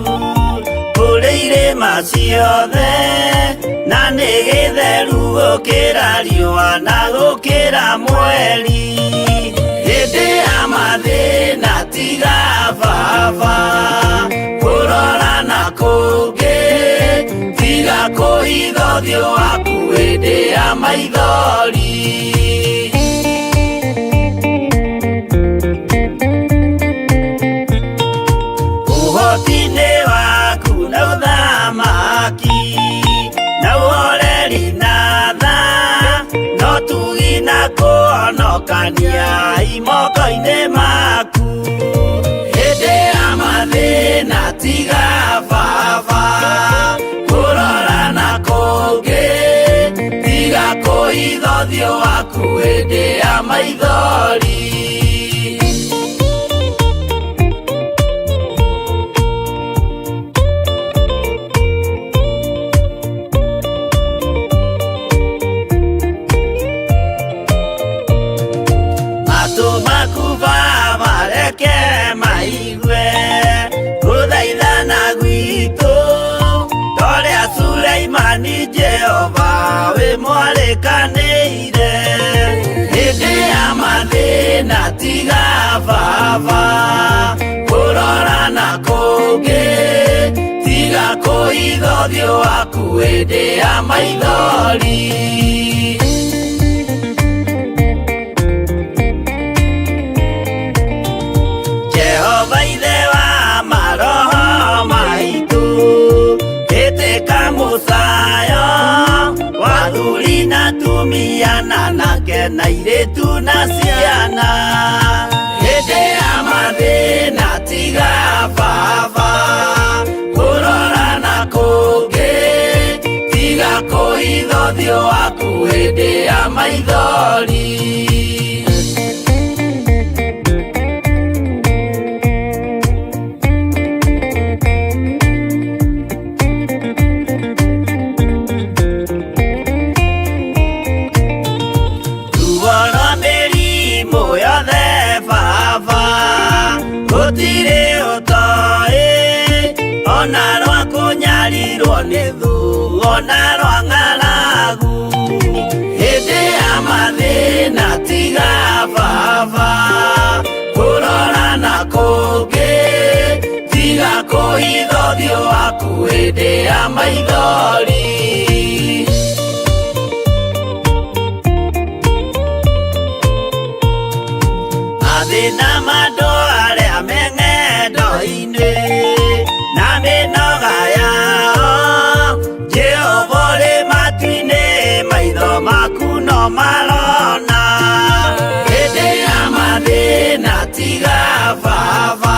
kũrĩ irĩma ciothe, na nĩ gĩtheru gũkĩra riũa na gũkĩra mweri. Hĩndĩ ya mathĩna tiga baba kũrora na kũngĩ, tiga kũhitha ũthiũ waku hĩndĩ ya maithori. Ũhoti-inĩ waku na ũthamaki na ũhoreri na tha, no tugi na kũhonokania imoko-inĩ maku. Hĩndĩ ya mathĩna tiga baba kũrora na kũngĩ, tiga kũhitha ũthiũ waku hĩndĩ ya maithori. Matũ maku baba reke maigue gũthaithana gwitũ, torĩa Suleimani Jehova wĩ mwarĩkanĩire. Hĩndĩ ya mathĩna tiga baba kũrora na kũngĩ, tiga kũhitha ũthiũ waku hĩndĩ ya maithori. Jehova ithe wa maroho maitũ, ĩtĩka mũcayo wa athuri na atumia na anake na airĩtu na ciana. Hĩndĩ ya mathĩna tiga baba kũrora na kũngĩ, tiga kũhitha ũthiũ waku hĩndĩ ya maithori. Ruo rwa mĩrimũ yothe baba gũtirĩ ũtoĩ, ona rwa kũnyarirwo nĩ thũ, ona rwa ng'aragu. Hĩndĩ ya mathĩna tiga baba kũrora na kũngĩ, tiga kũhitha ũthiũ waku hĩndĩ ya maithori. Mathĩna ma andũ arĩa me ng'endo-inĩ na mĩnoga yao, Jehova ũrĩ matu-inĩ, maitho maku no marona. Hĩndĩ ya mathĩna tiga baba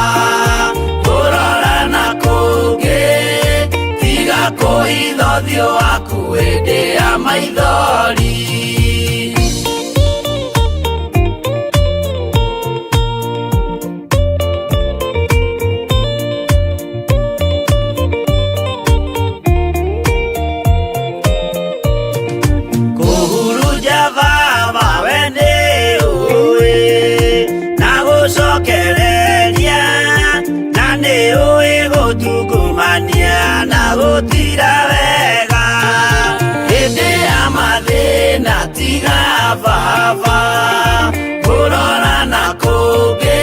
kũrora na kũngĩ, tiga kũhitha ũthiũ waku hĩndĩ ya maithori. Kũhurunja baba we nĩ ũĩ na gũcokereria, na nĩ ũĩ gũtungumania na gũtira wega. Hĩndĩ ya mathĩna tiga baba kũrora na kũngĩ,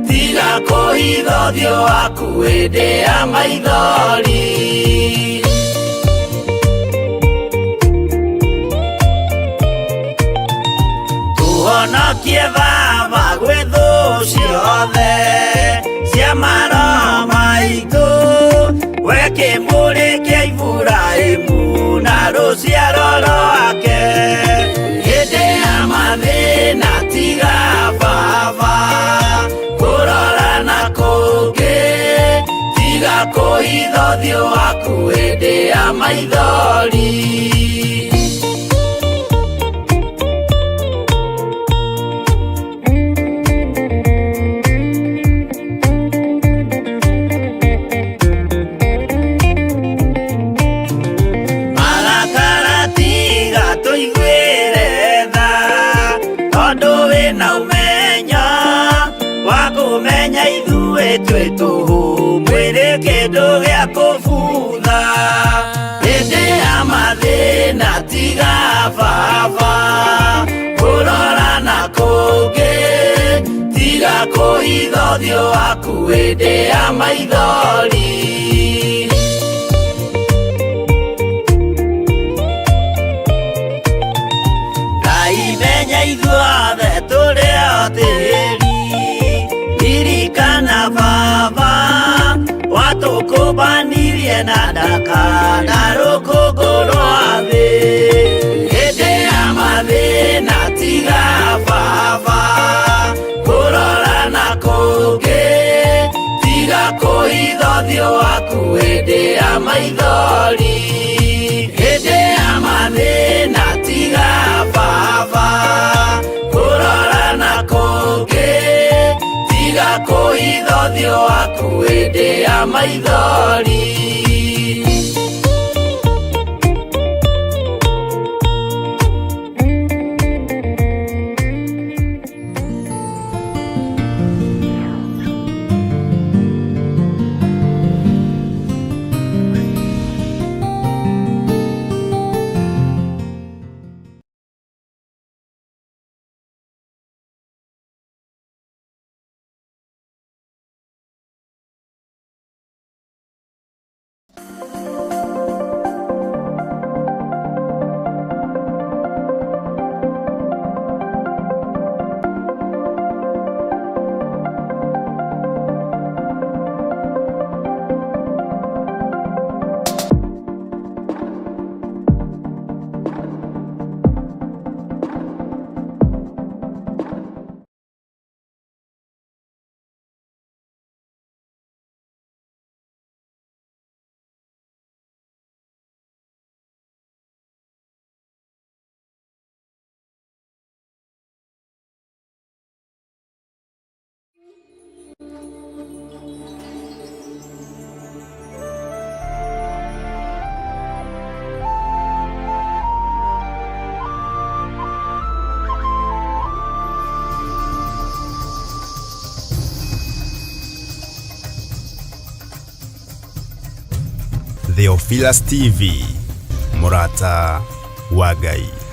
tiga kũhitha ũthiũ waku hĩndĩ ya maithori. Tũhonokie baba gwĩ thũ ciothe cia maroho maitũ, we kĩmũrĩ kĩa Iburahĩmu na rũciaro rwake. Hĩndĩ ya mathĩna tiga baba kũrora na kũngĩ, tiga kũhitha ũthiũ waku hĩndĩ ya maithori. Marakara tiga tũiguĩre tha, tondũ wĩna ũmenyo wa kũ kũmenya ithuĩ twĩ tũhũ mwĩrĩ kĩndũ gĩa kũbutha hĩndĩ ya mathĩna tiga baba kũrora na kũngĩ tiga kũhitha ũthiũ waku hĩndĩ ya maithori. Menya ithuothe tũrĩ o tĩri ririkana baba watũkũmbanirie na ndaka na rũkũngũ rwa thĩ hĩndĩ ya mathĩna tiga baba kũrora na kũngĩ tiga kũhitha ũthiũ waku hĩndĩ ya maithori hĩndĩ ya mathĩna tiga baba kũrora na kũngĩ tiga kũhitha ũthiũ waku hĩndĩ ya maithori. Theophilus TV, Murata wa Ngai.